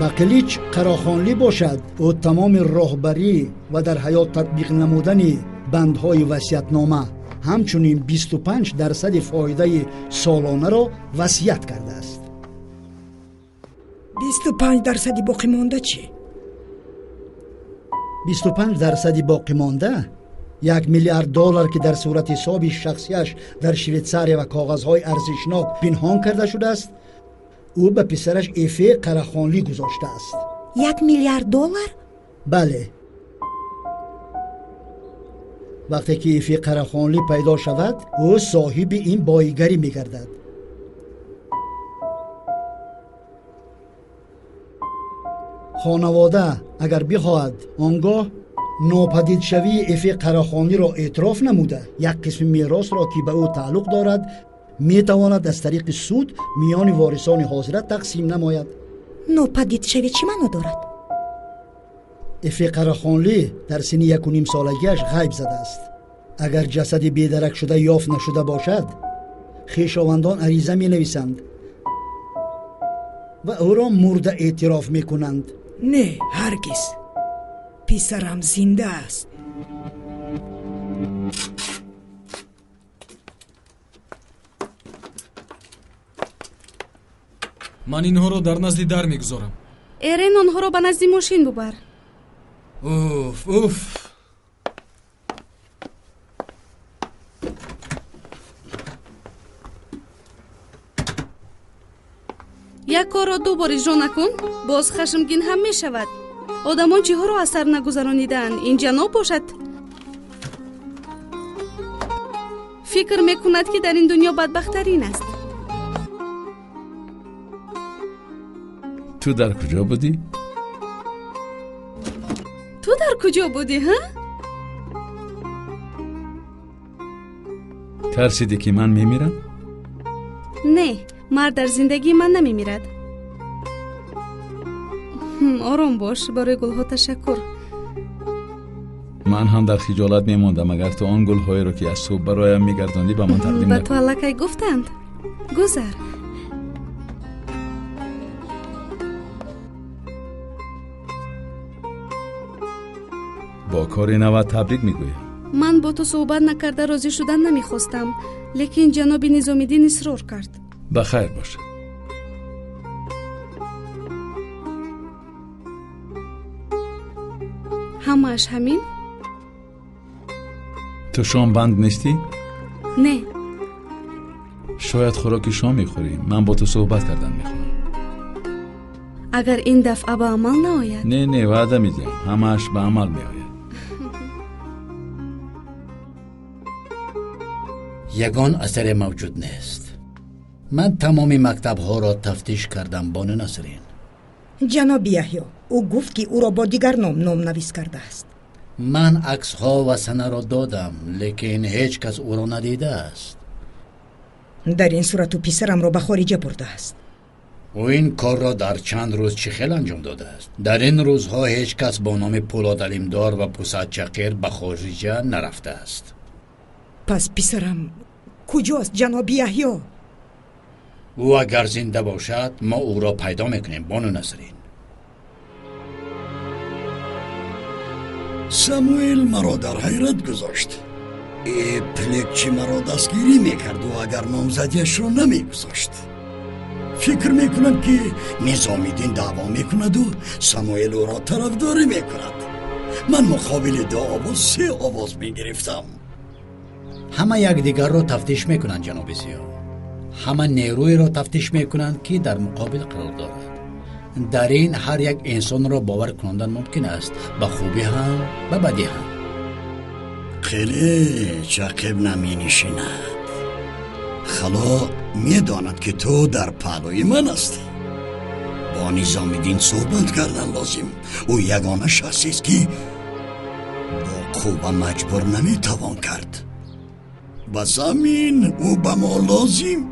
Ба Қилич Қарахонлӣ бошад, ӯ тамоми роҳбарӣ ва дар ҳаёт татбиқ намудани бандҳои васиятнома, ҳамчунин 25% фоидаи солонаро васият кардааст. 25% боқимонда чӣ? 25% боқимонда 1 миллиард доллар, ки дар сурати ҳисоби шахсияш дар Швейтсария ва коғазҳои арзишнок пинҳон карда шудааст, ӯ ба писараш Эфе Қарахонлӣ гузоштааст. 1 миллиард доллар? Бале. Вақте ки Эфе Қарахонлӣ пайдо шавад, ӯ соҳиби ин боигарӣ мегардад. Хонавода агар бихоҳад, он гоҳ нопадидшавии Эфе Қарахонлиро эътироф намуда, як қисми меросро, ки ба ӯ тааллуқ дорад, метавонад аз тариқи суд миёни ворисони ҳозира тақсим намояд. Нопадидшавӣ чӣ маъно дорад? Эфе Қарахонлӣ дар синни 1,5 солагиаш ғайб задааст. Агар ҷасади бедаракшуда ёфт нашуда бошад, хешовандон ариза менависанд ва ӯро мурда эътироф мекунанд. Не, ҳаргиз. Писарам зинда аст. Ман инҳоро дар назди дар мегузорам. Эрен, онҳоро ба назди мошин бубар. Уф, уф. Як корро ду бор иҷро накун, боз хашмгин ҳам мешавад. Одамон чиҳоро аз сар нагузаронидаанд, ин ҷаноб бошад. Фикр мекунад, ки дар ин дунё бадбахттарин аст. Ту дар куҷо будӣ? Ту дар куҷо будӣ, ҳа? Тарсидӣ, ки ман мемирам? Не, мард дар зиндагии ман намемирад. Ором бош, барои гулҳо ташаккур. Ман ҳам дар хиҷолат мемондам, агар ту он гулҳоеро, ки аз субҳ бароям мегардондӣ, ба ман тақдим Ба ту аллакай гуфтанд. Гузар. Бо кори нават табрик мегӯям. Ман бо ту суҳбат накарда розӣ шудан намехостам, лекин ҷаноби Низомиддин исрор кард. Ба хайр бошад. Ҳамааш ҳамин? Ту шом банд нестӣ? Не. Шояд хӯроки шом мехӯрӣ. Ман бо ту суҳбат кардан мехоҳам. Агар ин дафъа ба амал наояд? Не, не, ваъда медиҳам, ҳамааш ба амал меояд. Ягон асаре мавҷуд нест. Ман тамоми мактабҳоро тафтиш кардам, бону Насрин. Ҷаноби Яҳё, ӯ гуфт, ки ӯро бо дигар ном номнавис кардааст. Ман аксҳо ва санаро додам, лекин ҳеҷ кас ӯро надидааст. Дар ин сурат ӯ писарамро ба хориҷа бурдааст. Ӯ ин корро дар чанд рӯз чӣ хел анҷом додааст? Дар ин рӯзҳо ҳеҷ кас бо номи Пулод Алимдор ва Пусад Чақир ба хориҷа нарафтааст. Пас писарам куҷост, ҷаноби Яҳё? Ӯ агар зинда бошад, мо ӯро пайдо мекунем, бону Насрин. Самуэл маро дар ҳайрат гузошт. Плекчи маро дастгирӣ мекарду агар номзадиашро намегузошт. Фикр мекунам, ки Низомиддин даъво мекунаду Самуэл ӯро тарафдорӣ мекунад. Ман муқобили ду овоз се овоз мегирифтам. Ҳама якдигарро тафтиш мекунанд, ҷаноби Зиё. Ҳама нерӯеро тафтиш мекунанд, ки дар муқобил қарор дорад. Дар ин ҳар як инсонро бовар кунондан мумкин аст, ба хубӣ ҳам, ба бадӣ ҳам. Қилич ақиб наменишинад. Хало медонад, ки ту дар паҳлӯи ман ҳастӣ. Бо Низомиддин суҳбат кардан лозим. Ӯ ягона шахсест, ки бо қувва маҷбур наметавон кард. Ба замин ӯ ба мо лозим.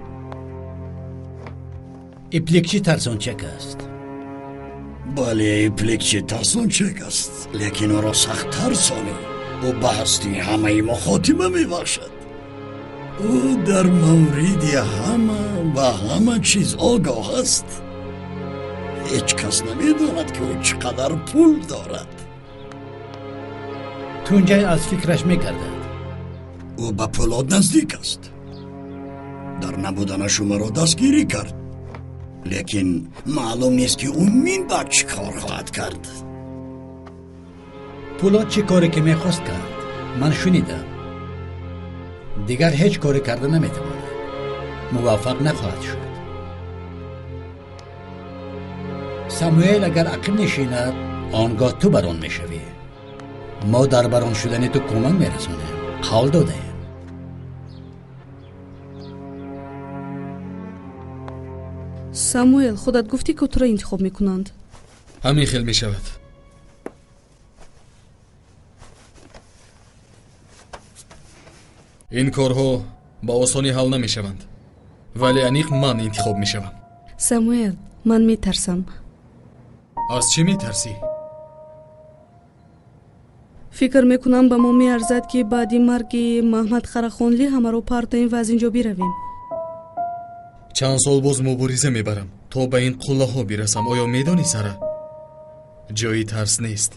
Иплекчи тарсончак аст. Бале, иплекчи тарсончак аст, лекин ӯро сахт тарсонӣ, ӯ ба ҳастии ҳамаи мо хотима мебахшад. Ӯ дар мавриди ҳама ва ҳама чиз огоҳ аст. Ҳеҷ кас намедонад, ки ӯ чӣ қадар пул дорад. Тунҷай аз фикраш мегардад. Ӯ ба Пулод наздик аст. Дар набуданаш ӯ маро дастгирӣ кард, лекин маълум нест, ки ӯ минбаъд чӣ кор хоҳад кард. Пулод чӣ коре ки мехост кард, ман шунидам. Дигар ҳеҷ коре карда наметавонад. Муваффақ нахоҳад шуд. Самуэл агар ақиб нишинад, он гоҳ ту барон мешавӣ. Мо дар барон шудани ту кӯмак мерасонем. Қавл додаем. Самуэл, худат гуфтӣ, ки туро интихоб мекунанд. Ҳамин хел мешавад. Ин корҳо ба осонӣ ҳал намешаванд, вале аниқ ман интихоб мешавам. Самуэл, ман метарсам. Аз чӣ метарсӣ? Фикр мекунам, ба мо меарзад, ки баъди марги Маҳмад Қарахонлӣ ҳамаро партоем ва аз ин ҷо биравем. Чанд сол боз мубориза мебарам, то ба ин қуллаҳо бирасам. Оё медонӣ, Сара, ҷои тарс нест.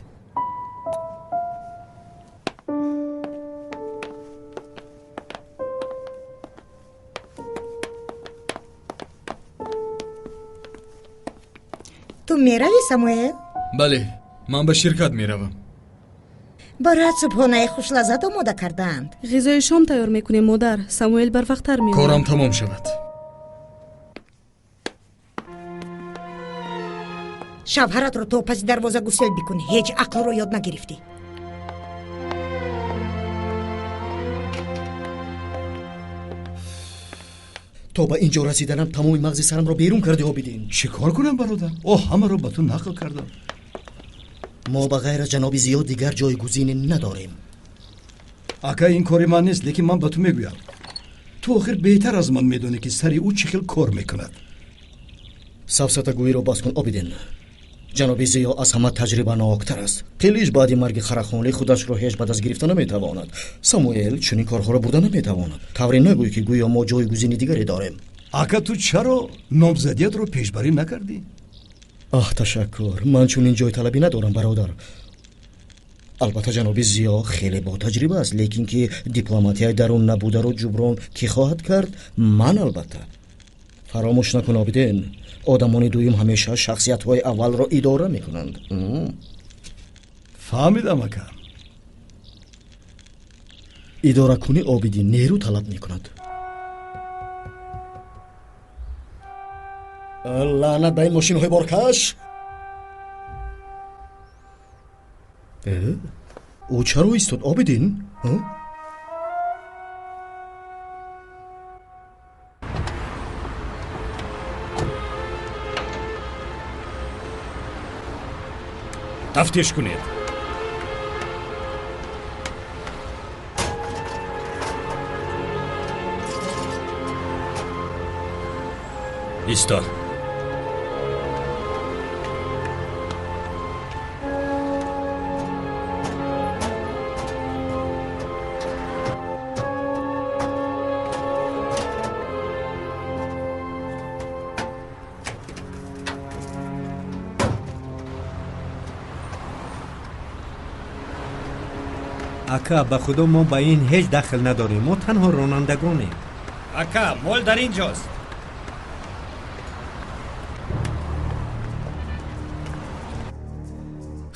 Ту меравӣ, Самуэл? Бале, ман ба ширкат меравам. Бароят субҳонаи хушлаззат омода кардаанд. Ғизои шом тайёр мекунем, модар. Самуэл барвақттар меояд. Корам тамом шавад. Шавҳаратро то паси дарвоза гусел бикун. Ҳеҷ ақлро ёд нагирифтӣ. То ба ин ҷо расиданам тамоми мағзи сарамро берун карди, Обидин. Чӣ кор кунам, бародар? О, ҳамаро ба ту нақл кардам. Мо ба ғайр аз ҷаноби Зиё дигар ҷойгузине надорем. Ака, ин кори ман нест, лекин ман ба ту мегӯям, ту охир беҳтар аз ман медонӣ, ки сари ӯ чӣ хел кор мекунад. Сафсатагӯиро бас кун, Обидин. Ҷаноби Зиё аз ҳама таҷрибаноктар аст. Қилич баъди марги Қарахонлӣ худашро ҳеҷ ба даст гирифта наметавонад. Самуэл чунин корҳоро бурда наметавонад. Тавре нагӯй, ки гӯё мо ҷойгузини дигаре дорем. Ака, ту чаро номзадиятро пешбарӣ накардӣ? Аҳ, ташаккур, ман чунин ҷойталабӣ надорам, бародар. Албатта ҷаноби Зиё хеле ботаҷриба аст, лекин ки дипломатияи дарун набударо ҷуброн кӣ хоҳад кард? Ман албатта. Фаромӯш накун, Обидин, одамони дуюм ҳамеша шахсиятҳои аввалро идора мекунанд. Фаҳмидам, ака. Идоракунӣ, Обидин, нерӯ талаб мекунад. Лаънат ба ин мошинҳои боркаш! Ӯ чаро истод, Обидин? Тафтиш кунед. Исто. Ака, ба худо мо ба ин ҳеҷ дахл надорем. Мо танҳо ронандагонем. Ака, мол дар ин ҷост.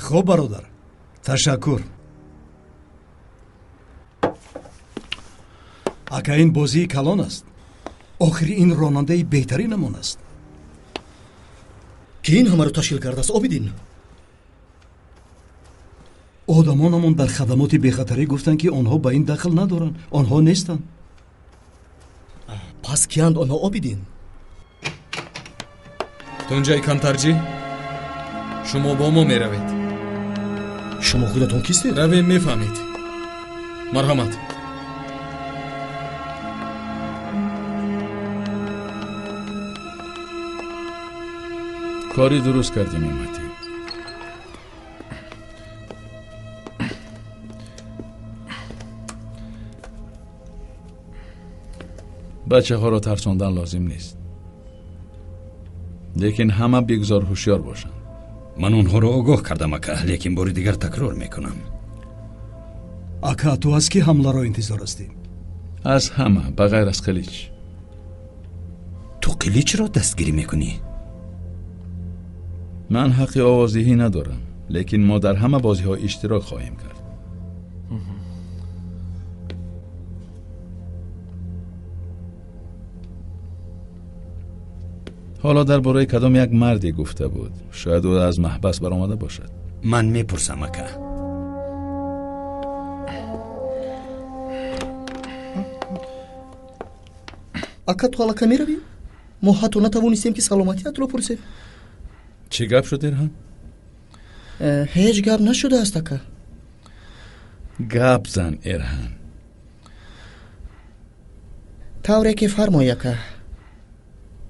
Хуб, бародар, ташаккур. Ака, ин бозии калон аст. Охири ин ронандаи беҳтаринамон аст. Ки ин ҳамаро ташкил кардааст, Обидин? Одамонамон дар хадамоти бехатарӣ гуфтанд, ки онҳо ба ин дахл надоранд, онҳо нестанд. Пас киянд онҳо, Обидин? Тунҷай Кантарҷӣ, шумо бо мо меравед. Шумо худатон кистед? Равем, мефаҳмед. Марҳамат. Кори дуруст кардем, Уматӣ. Бачаҳоро тарсондан лозим нест, лекин ҳама бигзор ҳушёр бошанд. Ман онҳоро огоҳ кардам, ака, лекин бори дигар такрор мекунам. Ака, ту аз кӣ ҳамларо интизор ҳастӣ? Аз ҳама, ба ғайр аз Қилич. Ту Қиличро дастгирӣ мекунӣ? Ман ҳаққи овоздиҳӣ надорам, лекин мо дар ҳама бозиҳо иштирок хоҳем кард. Ҳоло дар бораи кадом як марде гуфта буд, шояд ӯ аз маҳбас баромада бошад. Ман мепурсам, ака. Ака, ту аллака меравӣ? Мо ҳатто натавонистем, ки саломатиятро пурсем. Чӣ гап шуд, Ирҳан? Ҳеҷ гап нашудааст, ака. Гап зан, Ирҳан. Тавре ки фармоӣ, ака.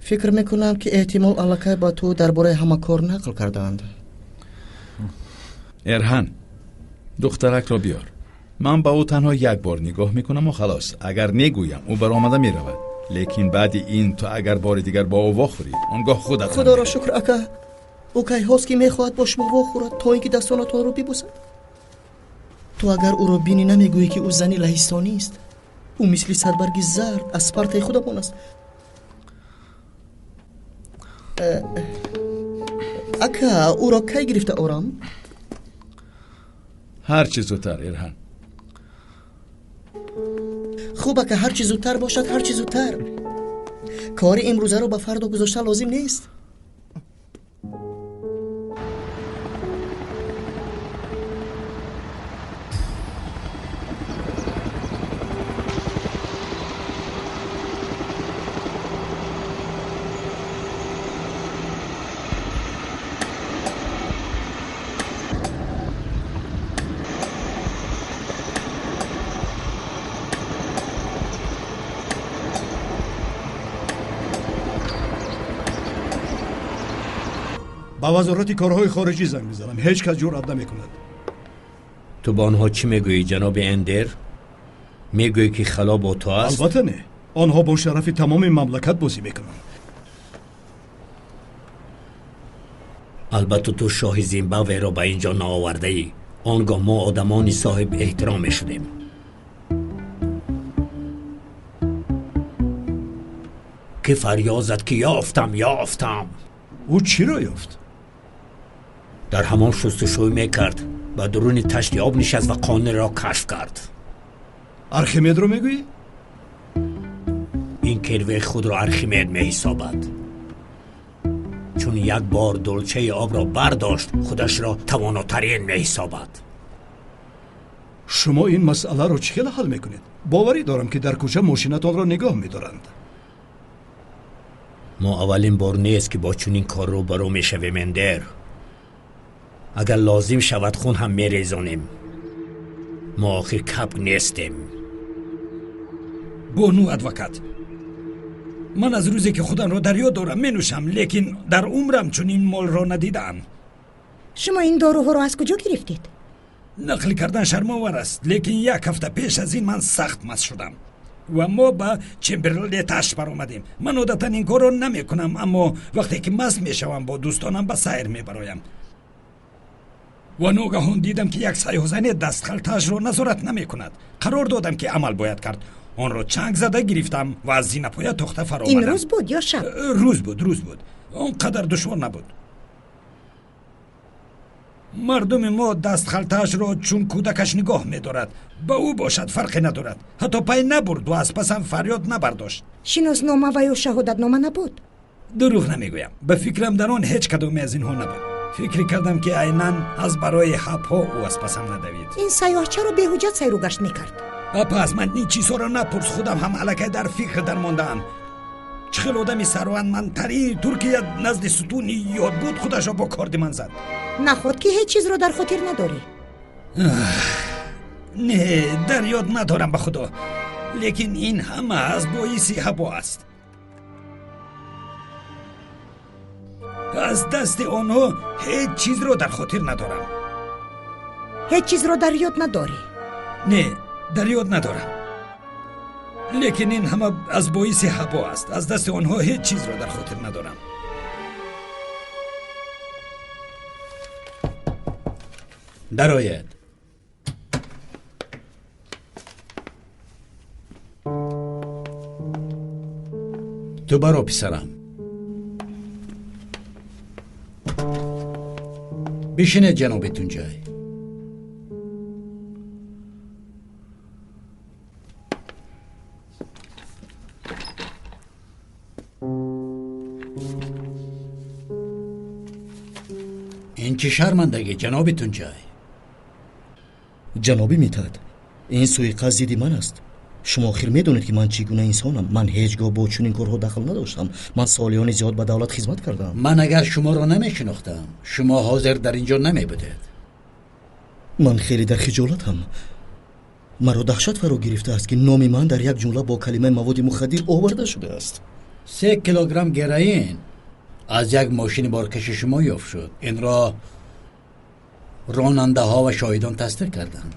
Фикр мекунам, ки эҳтимол аллакай ба ту дар бораи ҳама кор нақл кардаанд. Эрҳан, духтаракро биёр. Ман ба ӯ танҳо як бор нигоҳ мекунаму халос. Агар негӯям, ӯ баромада меравад. Лекин баъди ин ту агар бори дигар бо ӯ вохӯрӣ, он гоҳ худат. Худоро шукр, ака. Ӯ кайҳост, ки мехоҳад бо шумо вохӯрад, то ин ки дастонатонро бибӯсад. Ту агар ӯро бинӣ, намегӯӣ, ки ӯ зани лаҳистонист. Ӯ мисли садбарги зард аз партаи худамон аст. Ака, ӯро кай гирифта орам? Ҳар чӣ зудтар, Ирҳан. Хуб, ака, ҳар чӣ зудтар бошад, ҳар чӣ зудтар. Кори имрӯзаро ба фардо гузоштан лозим нест. Ба вазорати корҳои хориҷӣ занг мезанам. Ҳеҷ кас ҷуръат намекунад. Ту ба онҳо чӣ мегӯӣ, ҷаноби Эндер? Мегӯӣ, ки хало бо ту аст? Албатта не. Онҳо бо шарафи тамоми мамлакат бозӣ мекунанд. Албатта ту шоҳи Зимбабверо ба ин ҷо наовардаӣ. Он гоҳ мо одамони соҳиб эҳтиром мешудем. Ки фарёд зад ки ёфтам, ёфтам. Ӯ чиро ёфт? Дар ҳамон шустушӯй мекард, ба дуруни ташти об нишаст ва қонунро кашф кард. Архимедро мегӯӣ? Ин керве худро Архимед меҳисобад. Чун як бор дулчаи обро бардошт, худашро тавонотарин меҳисобад. Шумо ин масъаларо чӣ хел ҳал мекунед? Боварӣ дорам, ки дар кӯча мошинатонро нигоҳ медоранд. Мо аввалин бор нест, ки бо чунин кор рӯбарӯ мешавем, Эндер. Агар лозим шавад, хун ҳам мерезонем. Мо охир капк нестем. Бону адвокат, ман аз рӯзе ки худамро дар ёд дорам менӯшам, лекин дар умрам чунин молро надидаам. Шумо ин доруҳоро аз куҷо гирифтед? Нақл кардан шармовар аст, лекин як ҳафта пеш аз ин ман сахт маст шудам ва мо ба Чемберлеташ баромадем. Ман одатан ин корро намекунам, аммо вақте ки маст мешавам, бо дӯстонам ба сайр мебароям. Ва ногаҳон дидам, ки як сайёҳзане дастхалтаашро назорат намекунад. Қарор додам, ки амал бояд кард. Онро чанг зада гирифтам ва аз зинапоя тохта фаромадам. Ин рӯз буд ё шаб? Рӯз буд, рӯз буд. Он қадар душвор набуд. Мардуми мо дастхалтаашро чун кӯдакаш нигоҳ медорад. Ба ӯ бошад фарқе надорад. Ҳатто пай набурд ва аз пасам фарёд набардошт. Шиноснома ва ё шаҳодатнома набуд? Дурӯғ намегӯям, ба фикрам дар он ҳеҷ кадоме аз инҳо набуд. Фикр кардам, ки айнан аз барои ҳабҳо ӯ аз пасам надавид. Ин сайёҳ чаро беҳуҷҷат сайру гашт мекард? Апа, аз ман ин чизҳоро напурс. Худам ҳам аллакай дар фикр дармондаам. Чӣ хел одами сарватмандтарини Туркия назди сутуни ёдбуд худашро бо корди ман зад. Наход ки ҳеҷ чизро дар хотир надорӣ? Не, дар ёд надорам, ба худо, лекин ин ҳама аз боиси ҳаво аст. Аз дасти онҳо ҳеҷ чизро дар хотир надорам. Ҳеҷ чизро дар ёд надорӣ? Не, дар ёд надорам, лекин ин ҳама аз боиси ҳаво аст. Аз дасти онҳо ҳеҷ чизро дар хотир надорам. Дарояд. Ту баро, писарам. Бишинед, ҷаноби Тунҷай. Ин чӣ шармандагӣ, ҷаноби Тунҷай? Ҷаноби Митҳат, ин суиқасд зидди ман аст. Шумо охир медонед, ки ман чӣ гуна инсонам. Ман ҳеҷ гоҳ бо чунин корҳо дахл надоштам. Ман солиёни зиёд ба давлат хизмат кардам. Ман агар шуморо намешинохтам, шумо ҳозир дар ин ҷо намебудед. Ман хеле дар хиҷолатам. Маро даҳшат фаро гирифтааст, ки номи ман дар як ҷумла бо калимаи маводи мухаддир оварда шудааст. 3 килограмм героин аз як мошини боркаши шумо ёфт шуд. Инро ронандаҳо ва шоҳидон тасдиқ карданд.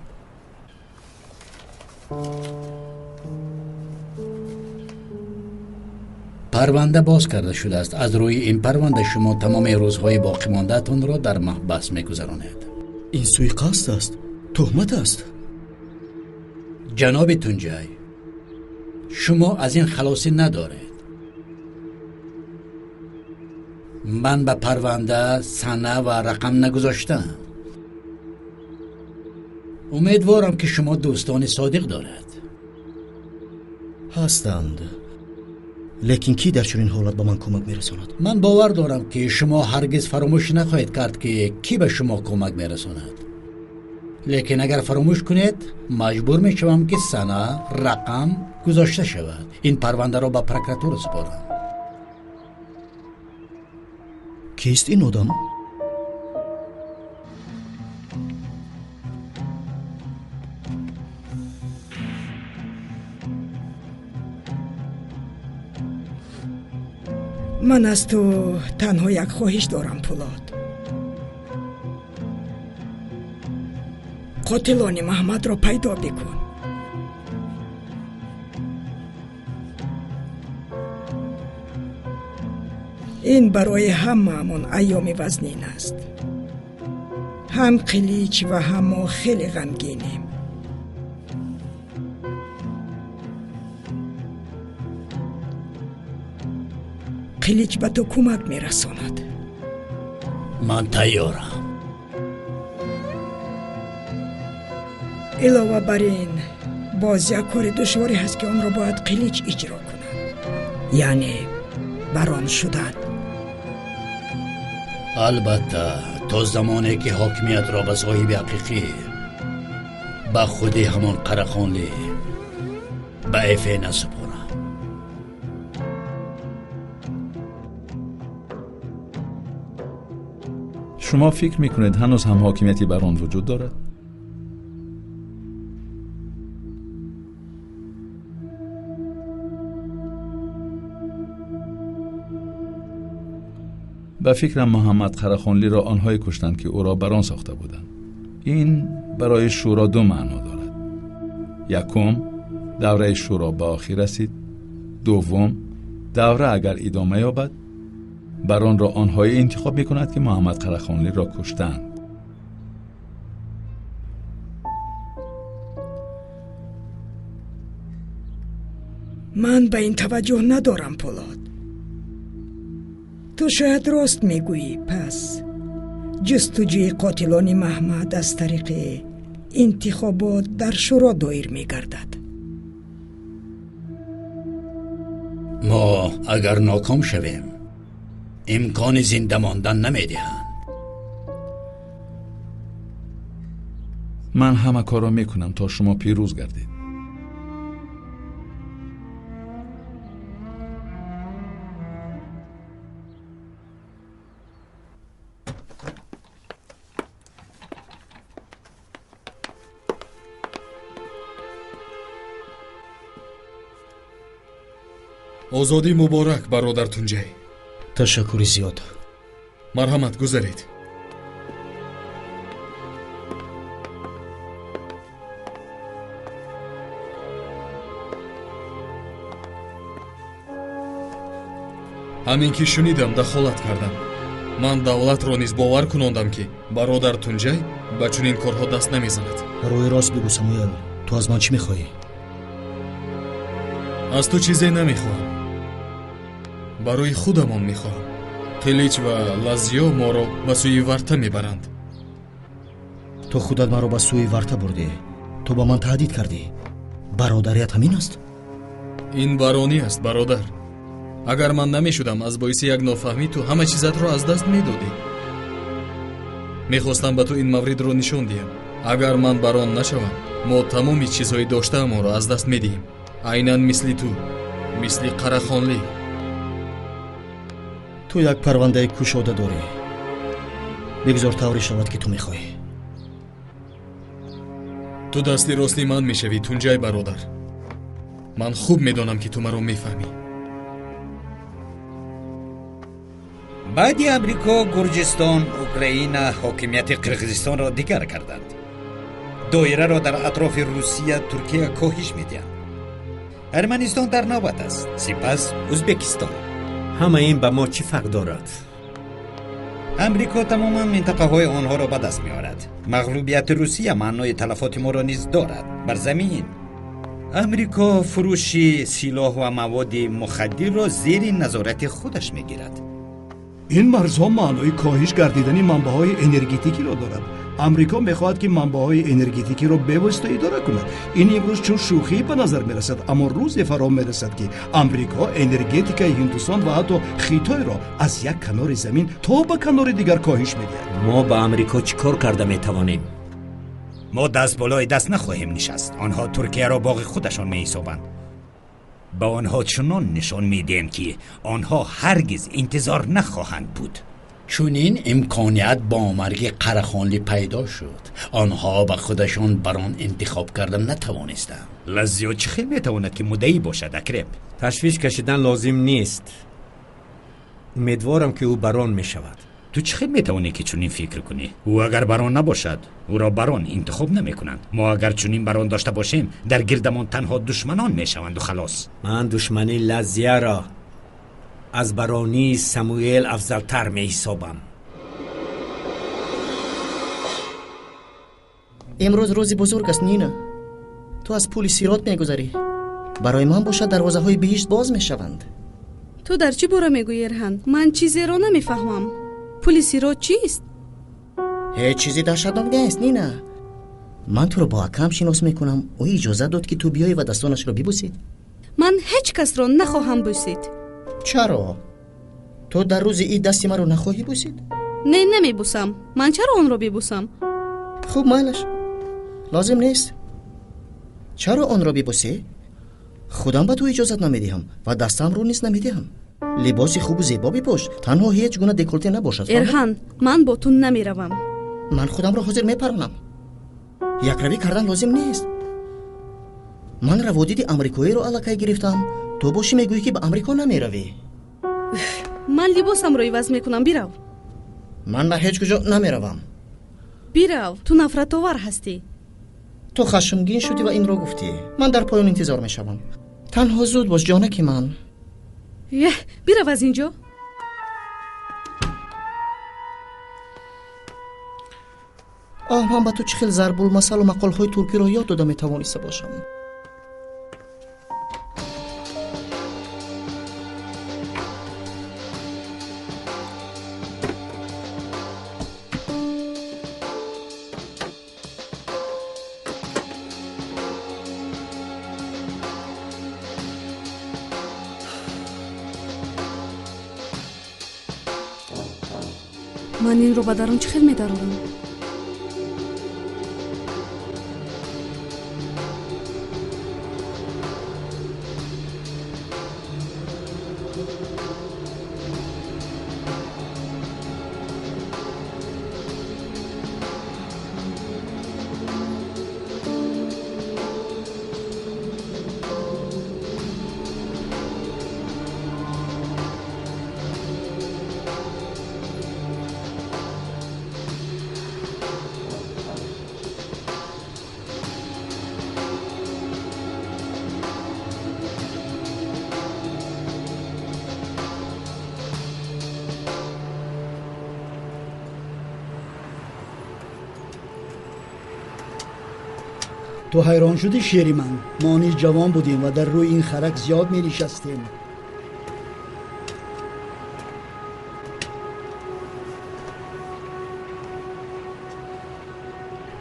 Парванда боз карда шудааст. Аз рӯи ин парванда шумо тамоми рӯзҳои боқимондаатонро дар маҳбас мегузаронед. Ин суиқасд аст, тӯҳмат аст. Ҷаноби Тунҷай, шумо аз ин халосӣ надоред. Ман ба парванда сана ва рақам нагузоштам. Умедворам, ки шумо дӯстони содиқ доред. Ҳастанд, лекин кӣ дар чунин ҳолат ба ман кӯмак мерасонад? Ман бовар дорам, ки шумо ҳаргиз фаромӯш нахоҳед кард, ки кӣ ба шумо кӯмак мерасонад, лекин агар фаромӯш кунед, маҷбур мешавам, ки сана рақам гузошта шавад, ин парвандаро ба прокуратура супорам. Кист ин одам? Ман аз ту танҳо як хоҳиш дорам, Пулод. Қотилони Маҳмадро пайдо бикун. Ин барои ҳамаамон айёми вазнин аст. Ҳам Қилич ва ҳам мо хеле ғамгинем. Қилич ба ту кӯмак мерасонад. Ман тайёрам. Илова бар ин, боз як кори душворе ҳаст, ки онро бояд Қилич иҷро кунад, яъне барон шудан. Албатта, то замоне ки ҳокимиятро ба соҳиби ҳақиқӣ, ба худи ҳамон Қарахонлӣ, ба Эфе насупорам. Шумо фикр мекунед, ҳанӯз ҳам ҳокимияти барон вуҷуд дорад? Ба фикрам, Муҳаммад Қарахонлиро онҳое куштанд, ки ӯро барон сохта буданд. Ин барои шӯро ду маъно дорад. Якум, давраи шӯро ба охир расид. Дуввум, давра агар идома ёбад, баронро онҳое интихоб мекунад, ки Муҳаммад Қарахонлиро куштанд. Ман ба ин таваҷҷӯҳ надорам, Пулод. Ту шояд рост мегӯӣ. Пас ҷустуҷӯи қотилони Маҳмад аз тариқи интихобот дар шӯро доир мегардад. Мо агар ноком шавем, имкони зинда мондан намедиҳанд. Ман ҳама корро мекунам, то шумо пирӯз гардед. Озодӣ муборак, бародар Тунҷай. Ташаккури зиёд. Марҳамат, гузаред. Ҳамин ки шунидам, дахолат кардам. Ман давлатро низ бовар кунондам, ки бародар Тунҷай ба чунин корҳо даст намезанад. Рӯи рост бигӯ, Самуэл, ту аз ман чӣ мехоҳӣ? Аз ту чизе намехоҳам. Барои худамон мехоҳам. Қилич ва Лазиё моро ба сӯи варта мебаранд. Ту худат маро ба сӯи варта бурдӣ. Ту ба ман таҳдид кардӣ. Бародарият ҳамин аст? Ин баронӣ аст, бародар. Агар ман намешудам, аз боиси як нофаҳмӣ ту ҳама чизатро аз даст медодӣ. Мехостам ба ту ин мавридро нишон диҳам. Агар ман барон нашавам, мо тамоми чизҳои доштаамонро аз даст медиҳем. Айнан мисли ту, мисли Қарахонлӣ. Ту як парвандаи кушода дорӣ. Бигзор тавре шавад, ки ту мехоҳӣ. Ту дасти рости ман мешавӣ, Тунҷай бародар. Ман хуб медонам, ки ту маро мефаҳмӣ. Баъди Амрико, Гурҷистон, Украина ҳокимияти Қирғизистонро дигар карданд. Доираро дар атрофи Русия, Туркия коҳиш медиҳанд. Арманистон дар навбат аст, сипас Ӯзбекистон. Ҳама ин ба мо чӣ фарқ дорад? Амрико тамоман минтақаҳои онҳоро ба даст меорад. Мағлубияти Русия маънои талафоти моро низ дорад. Бар замин Амрико фурӯши силоҳ ва маводи мухаддирро зери назорати худаш мегирад. Ин марзҳо маънои коҳиш гардидани манбаъҳои энергетикиро дорад. Амрико мехоҳад, ки манбаъҳои энергетикиро бевосита идора кунад. Ин имрӯз чун шӯхӣ ба назар мерасад, аммо рӯзе фаро мерасад, ки Амрико энергетикаи Ҳиндустон ва ҳатто Хитойро аз як канори замин то ба канори дигар коҳиш медиҳад. Мо ба Амрико чӣ кор карда метавонем? Мо даст болои даст нахоҳем нишаст. Онҳо Туркияро боғи худашон меҳисобанд. Ба онҳо чунон нишон медиҳем, ки онҳо ҳаргиз интизор нахоҳанд буд. Чунин имконият бо марги Қарахонлӣ пайдо шуд. Онҳо ба худашон барон интихоб карда натавонистанд. Лазиё чӣ хел метавонад, ки муддаӣ бошад, Акреб? Ташвиш кашидан лозим нест. Умедворам, ки ӯ барон мешавад. Ту чӣ хел метавонӣ, ки чунин фикр кунӣ? Ӯ агар барон набошад, ӯро барон интихоб намекунанд. Мо агар чунин барон дошта бошем, дар гирдамон танҳо душманон мешаванду халос. Ман душмани Лазияро аз баронии Самуэл афзалтар меҳисобам. Имрӯз рӯзи бузург аст, Нина. Ту аз пули сирот мегузарӣ. Барои ман бошад, дарвозаҳои биҳишт боз мешаванд. Ту дар чӣ бора мегӯӣ, Эрҳан? Ман чизеро намефаҳмам. Пули сирот чист? Ҳеҷ чизи даҳшатнок нест, Нина. Ман туро бо акам шинос мекунам. Ӯ иҷозат дод, ки ту биёӣ ва дастонашро бибӯсӣ. Ман ҳеҷ касро нахоҳам бӯсид. Чаро? Ту дар рӯзи ид дасти маро нахоҳӣ бӯсид? Не, намебӯсам. Ман чаро онро бибӯсам? Хуб, майлаш, лозим нест. Чаро онро бибӯсӣ? Худам ба ту иҷозат намедиҳам ва дастамро низ намедиҳам. Либоси хубу зебо бипӯш, танҳо ҳеҷ гуна деколте набошад. Эрҳан, ман бо ту намеравам. Ман худамро ҳозир мепаронам. Якравӣ кардан лозим нест. Ман раводиди амрикоиро аллакай гирифтам. Ту бошӣ мегӯӣ, ки ба Амрико намеравӣ. Ман либосамро иваз мекунам, бирав. Ман ба ҳеҷ куҷо намеравам. Бирав, ту нафратовар ҳастӣ. Ту хашмгин шудӣ ва инро гуфтӣ. Ман дар поён интизор мешавам. Танҳо зуд бош, ҷонаки ман. Еҳ, бирав аз инҷо. Оҳ, ман ба ту чӣ хел зарбулмасалу мақолҳои туркиро ёд дода метавониста бошам. Ман инро ба дарун чӣ хел медарорам? Ту ҳайрон шудӣ, шери ман? Мо низ ҷавон будем ва дар рӯи ин харак зиёд менишастем.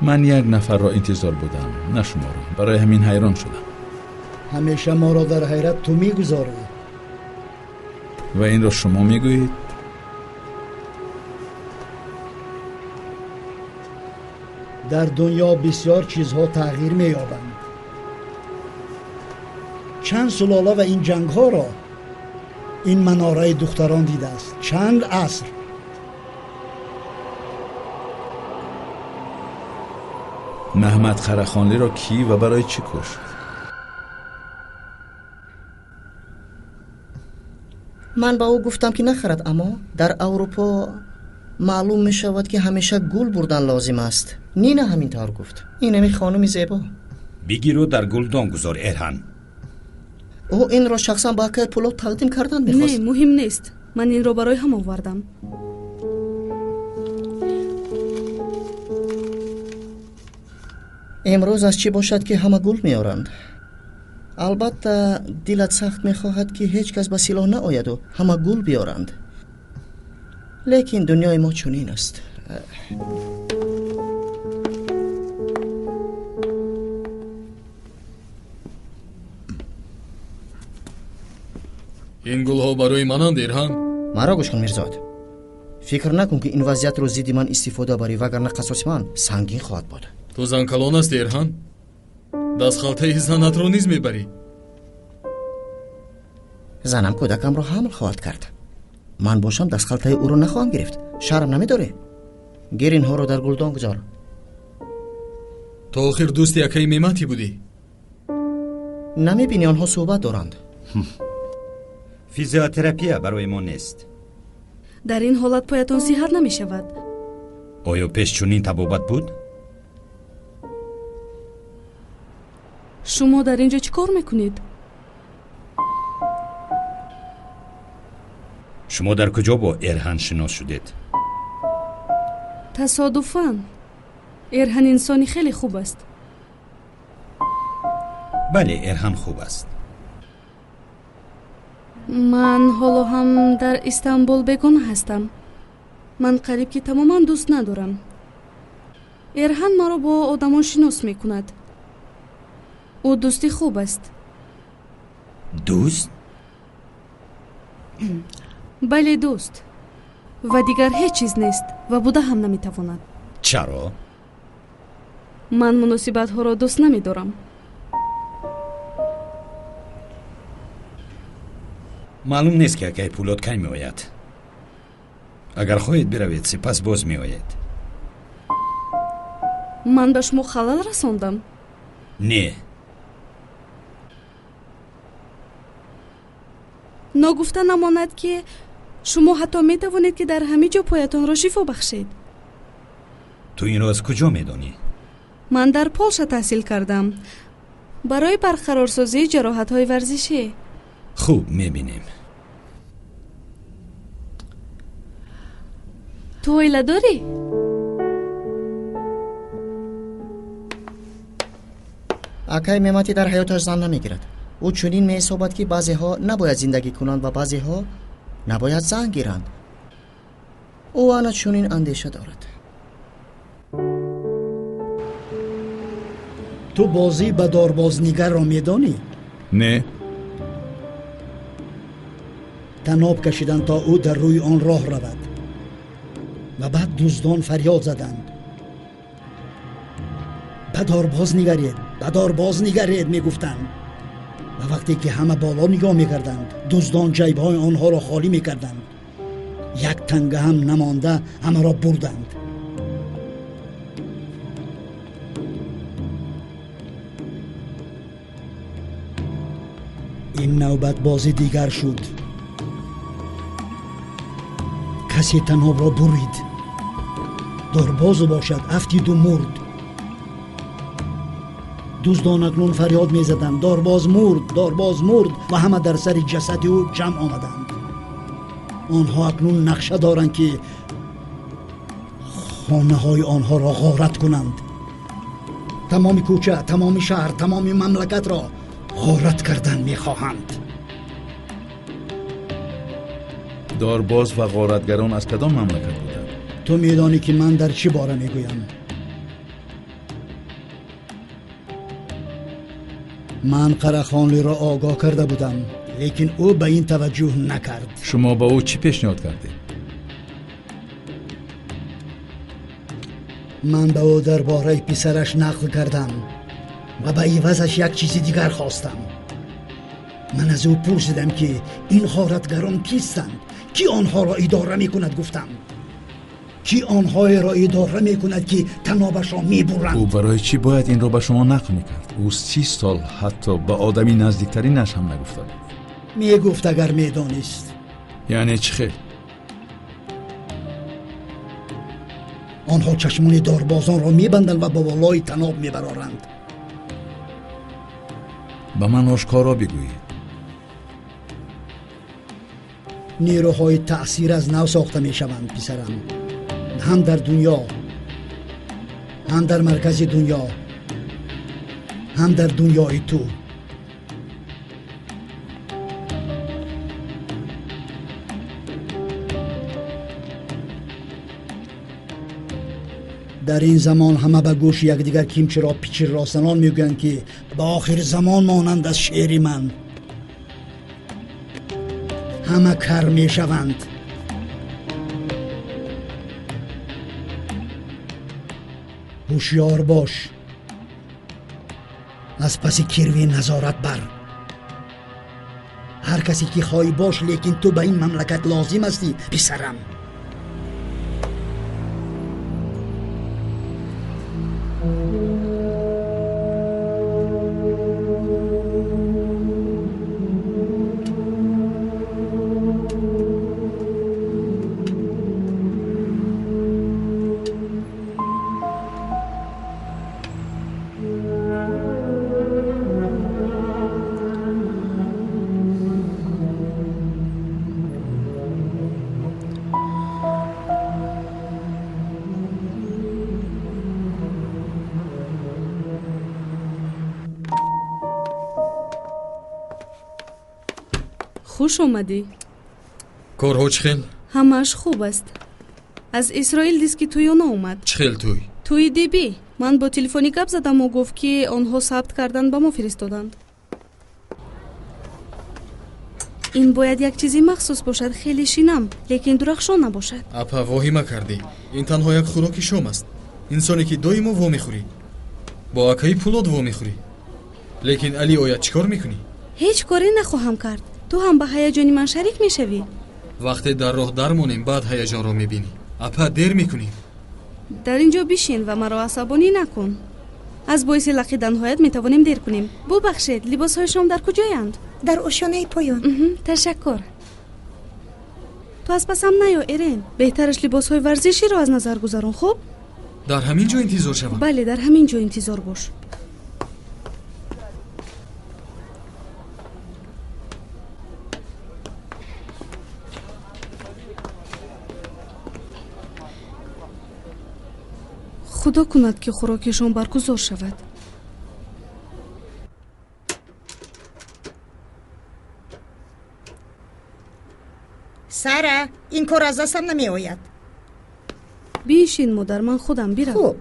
Ман як нафарро интизор будам, на шуморо. Барои ҳамин ҳайрон шудам. Ҳамеша моро дар ҳайрат ту мегузорӣ. Ва инро шумо мегӯед? Дар дунё бисёр чизҳо тағйир меёбанд. Чанд сулола ва ин ҷангҳоро ин манораи духтарон дидааст. Чанд аср. Маҳмад Қарахонлиро кӣ ва барои чӣ кушт? Ман ба ӯ гуфтам, ки нахарад, аммо дар Аврупо маълум мешавад, ки ҳамеша гул бурдан лозим аст. Нина ҳамин тавр гуфт. Инами хонуми зебо. Бигиру дар гулдон гузор, Эрҳан. Ӯ инро шахсан ба акай Пулод тақдим кардан мехост. Не, муҳим нест. Ман инро барои ҳам овардам. Имрӯз аз чӣ бошад, ки ҳама гул меоранд? Албатта, дилат сахт мехоҳад, ки ҳеҷ кас ба силоҳ наояду ҳама гул биёранд. Лекин дунёи мо чунин аст. Ин гулҳо барои мананд, Эрҳан. Маро гӯш кун, Мирзод. Фикр накун, ки ин вазъиятро зидди ман истифода барӣ, вагарна қасоси ман сангин хоҳад буд. Ту занкалон ҳастӣ, Эрҳан. Дастхалтаи занатро низ мебарӣ. Занам кӯдакамро ҳамл хоҳад кард. Ман бошам, дастхалтаи ӯро нахоҳам гирифт. Шарм намедорӣ? Гир, инҳоро дар гулдон гузор. То охир дӯсти акаи Мематӣ будӣ. Намебинӣ, онҳо суҳбат доранд. Физиотерапия барои мо нест. Дар ин ҳолат поятон сиҳат намешавад. Оё пеш чунин табобат буд? Шумо дар ин ҷо чӣ кор мекунед? Шумо дар куҷо бо Эрҳан шинос шудед? Тасодуфан. Эрҳан инсони хеле хуб аст. Бале, Эрҳан хуб аст. Ман ҳоло ҳам дар Истанбул бегона ҳастам. Ман қариб ки тамоман дӯст надорам. Эрҳан маро бо одамон шинос мекунад. Ӯ дӯсти хуб аст. Дӯст? Бале, дӯст. Ва дигар ҳеҷ чиз нест ва буда ҳам наметавонад. Чаро? Ман муносибатҳоро дӯст намедорам. Маълум нест, ки акай Пулод кай меояд. Агар хоҳед биравед, сипас боз меоед. Ман ба шумо халал расондам? Не. Ногуфта намонад, ки шумо ҳатто метавонед, ки дар ҳамин ҷо поятонро шифо бахшед. Ту инро аз куҷо медонӣ? Ман дар Полша таҳсил кардам барои барқарорсозии ҷароҳатҳои варзишӣ. Хуб, мебинем. Ту оила дорӣ? Акай Мематӣ дар ҳаёташ зан намегирад. Ӯ чунин меҳисобад, ки баъзеҳо набояд зиндагӣ кунанд ва баъзеҳо набояд зан гиранд. Ӯ ана чунин андеша дорад. Ту бозӣ ба дорбознигарро медонӣ? Не. Таноб кашиданд, то ӯ дар рӯи он роҳ равад. Ва баъд дуздон фарёд заданд: ба дорбоз нигаред, ба дорбоз нигаред, мегуфтанд. Ва вақте ки ҳама боло нигоҳ мекарданд, дуздон ҷайбҳои онҳоро холӣ мекарданд. Як танга ҳам намонда ҳамаро бурданд. Ин навбат бозӣ дигар шуд. Касе танобро бурид. Дорбозу бошад афтиду мурд. Дуздон акнун фарёд мезаданд: дорбоз мурд, дорбоз мурд, ва ҳама дар сари ҷасади ӯ ҷамъ омаданд. Онҳо акнун нақша доранд, ки хонаҳои онҳоро ғорат кунанд. Тамоми кӯча, тамоми шаҳр, тамоми мамлакатро ғорат кардан мехоҳанд. Дорбоз ва ғоратгарон аз кадом мамлакат буданд? Ту медонӣ, ки ман дар чӣ бора мегӯям. Ман Қарахонлиро огоҳ карда будам, лекин ӯ ба ин таваҷҷӯҳ накард. Шумо ба ӯ чӣ пешниҳод кардед? Ман ба ӯ дар бораи писараш нақл кардам ва ба ивазаш як чизи дигар хостам. Ман аз ӯ пурсидам, ки ин ғоратгарон кистанд, ки онҳоро идора мекунад. Гуфтам, ки онҳоеро идора мекунад, ки танобашро мебуранд. Ӯ барои чӣ бояд инро ба шумо нақл мекард? Ӯ 30 сол ҳатто ба одами наздиктаринаш ҳам нагуфта буд. Мегуфт, агар медонист. Яъне чӣ хел? Онҳо чашмони дорбозонро мебанданд ва ба болои таноб мебароранд. Ба ман ошкоро бигӯед. Нерӯҳои таъсир аз нав сохта мешаванд, писарам. Ҳам дар дунё, ҳам дар маркази дунё, ҳам дар дунёи ту. Дар ин замон ҳама ба гӯши якдигар кимчиро пичирросанон мегӯянд, ки ба охири замон монанд аз шеъри ман. Ҳама кар мешаванд. Ҳушёр бош. Аз паси кирви назорат бар. Ҳар касе ки хоҳӣ бош, лекин ту ба ин мамлакат лозим ҳастӣ, писарам. Хуш омадӣ. Корҳо чӣ хел? Ҳамааш хуб аст. Аз Исроил диски тӯёна омад. Чӣ хел тӯй? Тӯи Дебӣ. Ман бо телефонӣ гап задаму гуфт, ки онҳо сабт кардан ба мо фиристоданд. Ин бояд як чизи махсус бошад, хеле шинам, лекин дурахшон набошад. Апа, воҳима кардӣ. Ин танҳо як хӯроки шом аст. Инсоне ки доимо вомехӯрӣ, бо акаи Пулод вомехӯрӣ. Лекин Али ояд, чӣ кор мекунӣ? Ҳеҷ коре нахоҳам кард. Ту ҳам ба ҳаяҷони ман шарик мешавӣ. Вақте дар роҳ дармонем, баъд ҳаяҷонро мебинӣ. Апа, дер мекунӣ. Дар ин ҷо бишин ва маро асабонӣ накун. Аз боиси лақиданҳоят метавонем дер кунем. Бубахшед, либосҳои шом дар куҷоянд? Дар ошёнаи поён. Ташаккур. Ту аз пасам наё, Эрен. Беҳтараш либосҳои варзиширо аз назар гузарон, хуб? Дар ҳамин ҷо интизор шавам? Бале, дар ҳамин ҷо интизор бош. Худо кунад, ки хӯрокишон баргузор шавад. Сара, ин кор аз дастам намеояд. Бишин, модар, ман худам бирам. Хуб.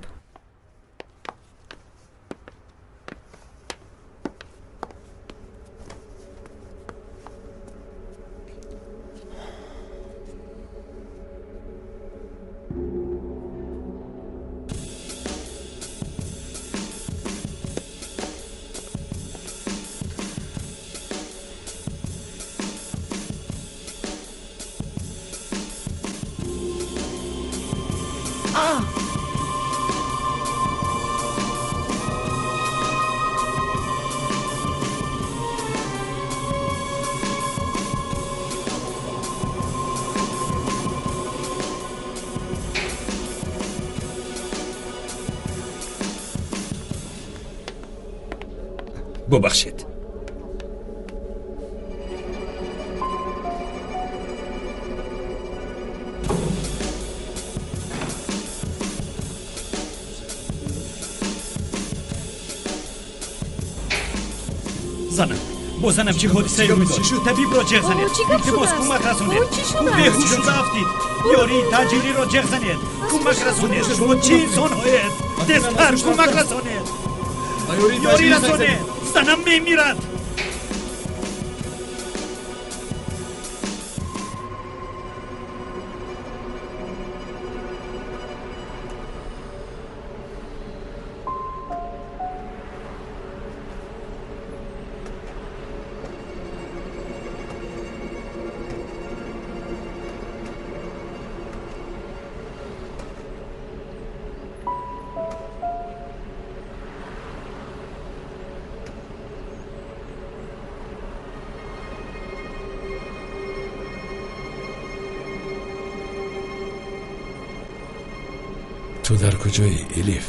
Бубахшед. Занам, бо занам чӣ ҳодисае рӯй дод? Табибро ҷеғ занед. Илтимос, кӯмак расонед. Ӯ беҳуш шуда афтид. Ёрии таъҷилиро ҷеғ занед. Кӯмак расонед. Шумо чӣ инсонҳоед? Тезтар кӯмак расонед. Ёрӣ расонед. Занам мемирад. Ту дар куҷоӣ, Элиф?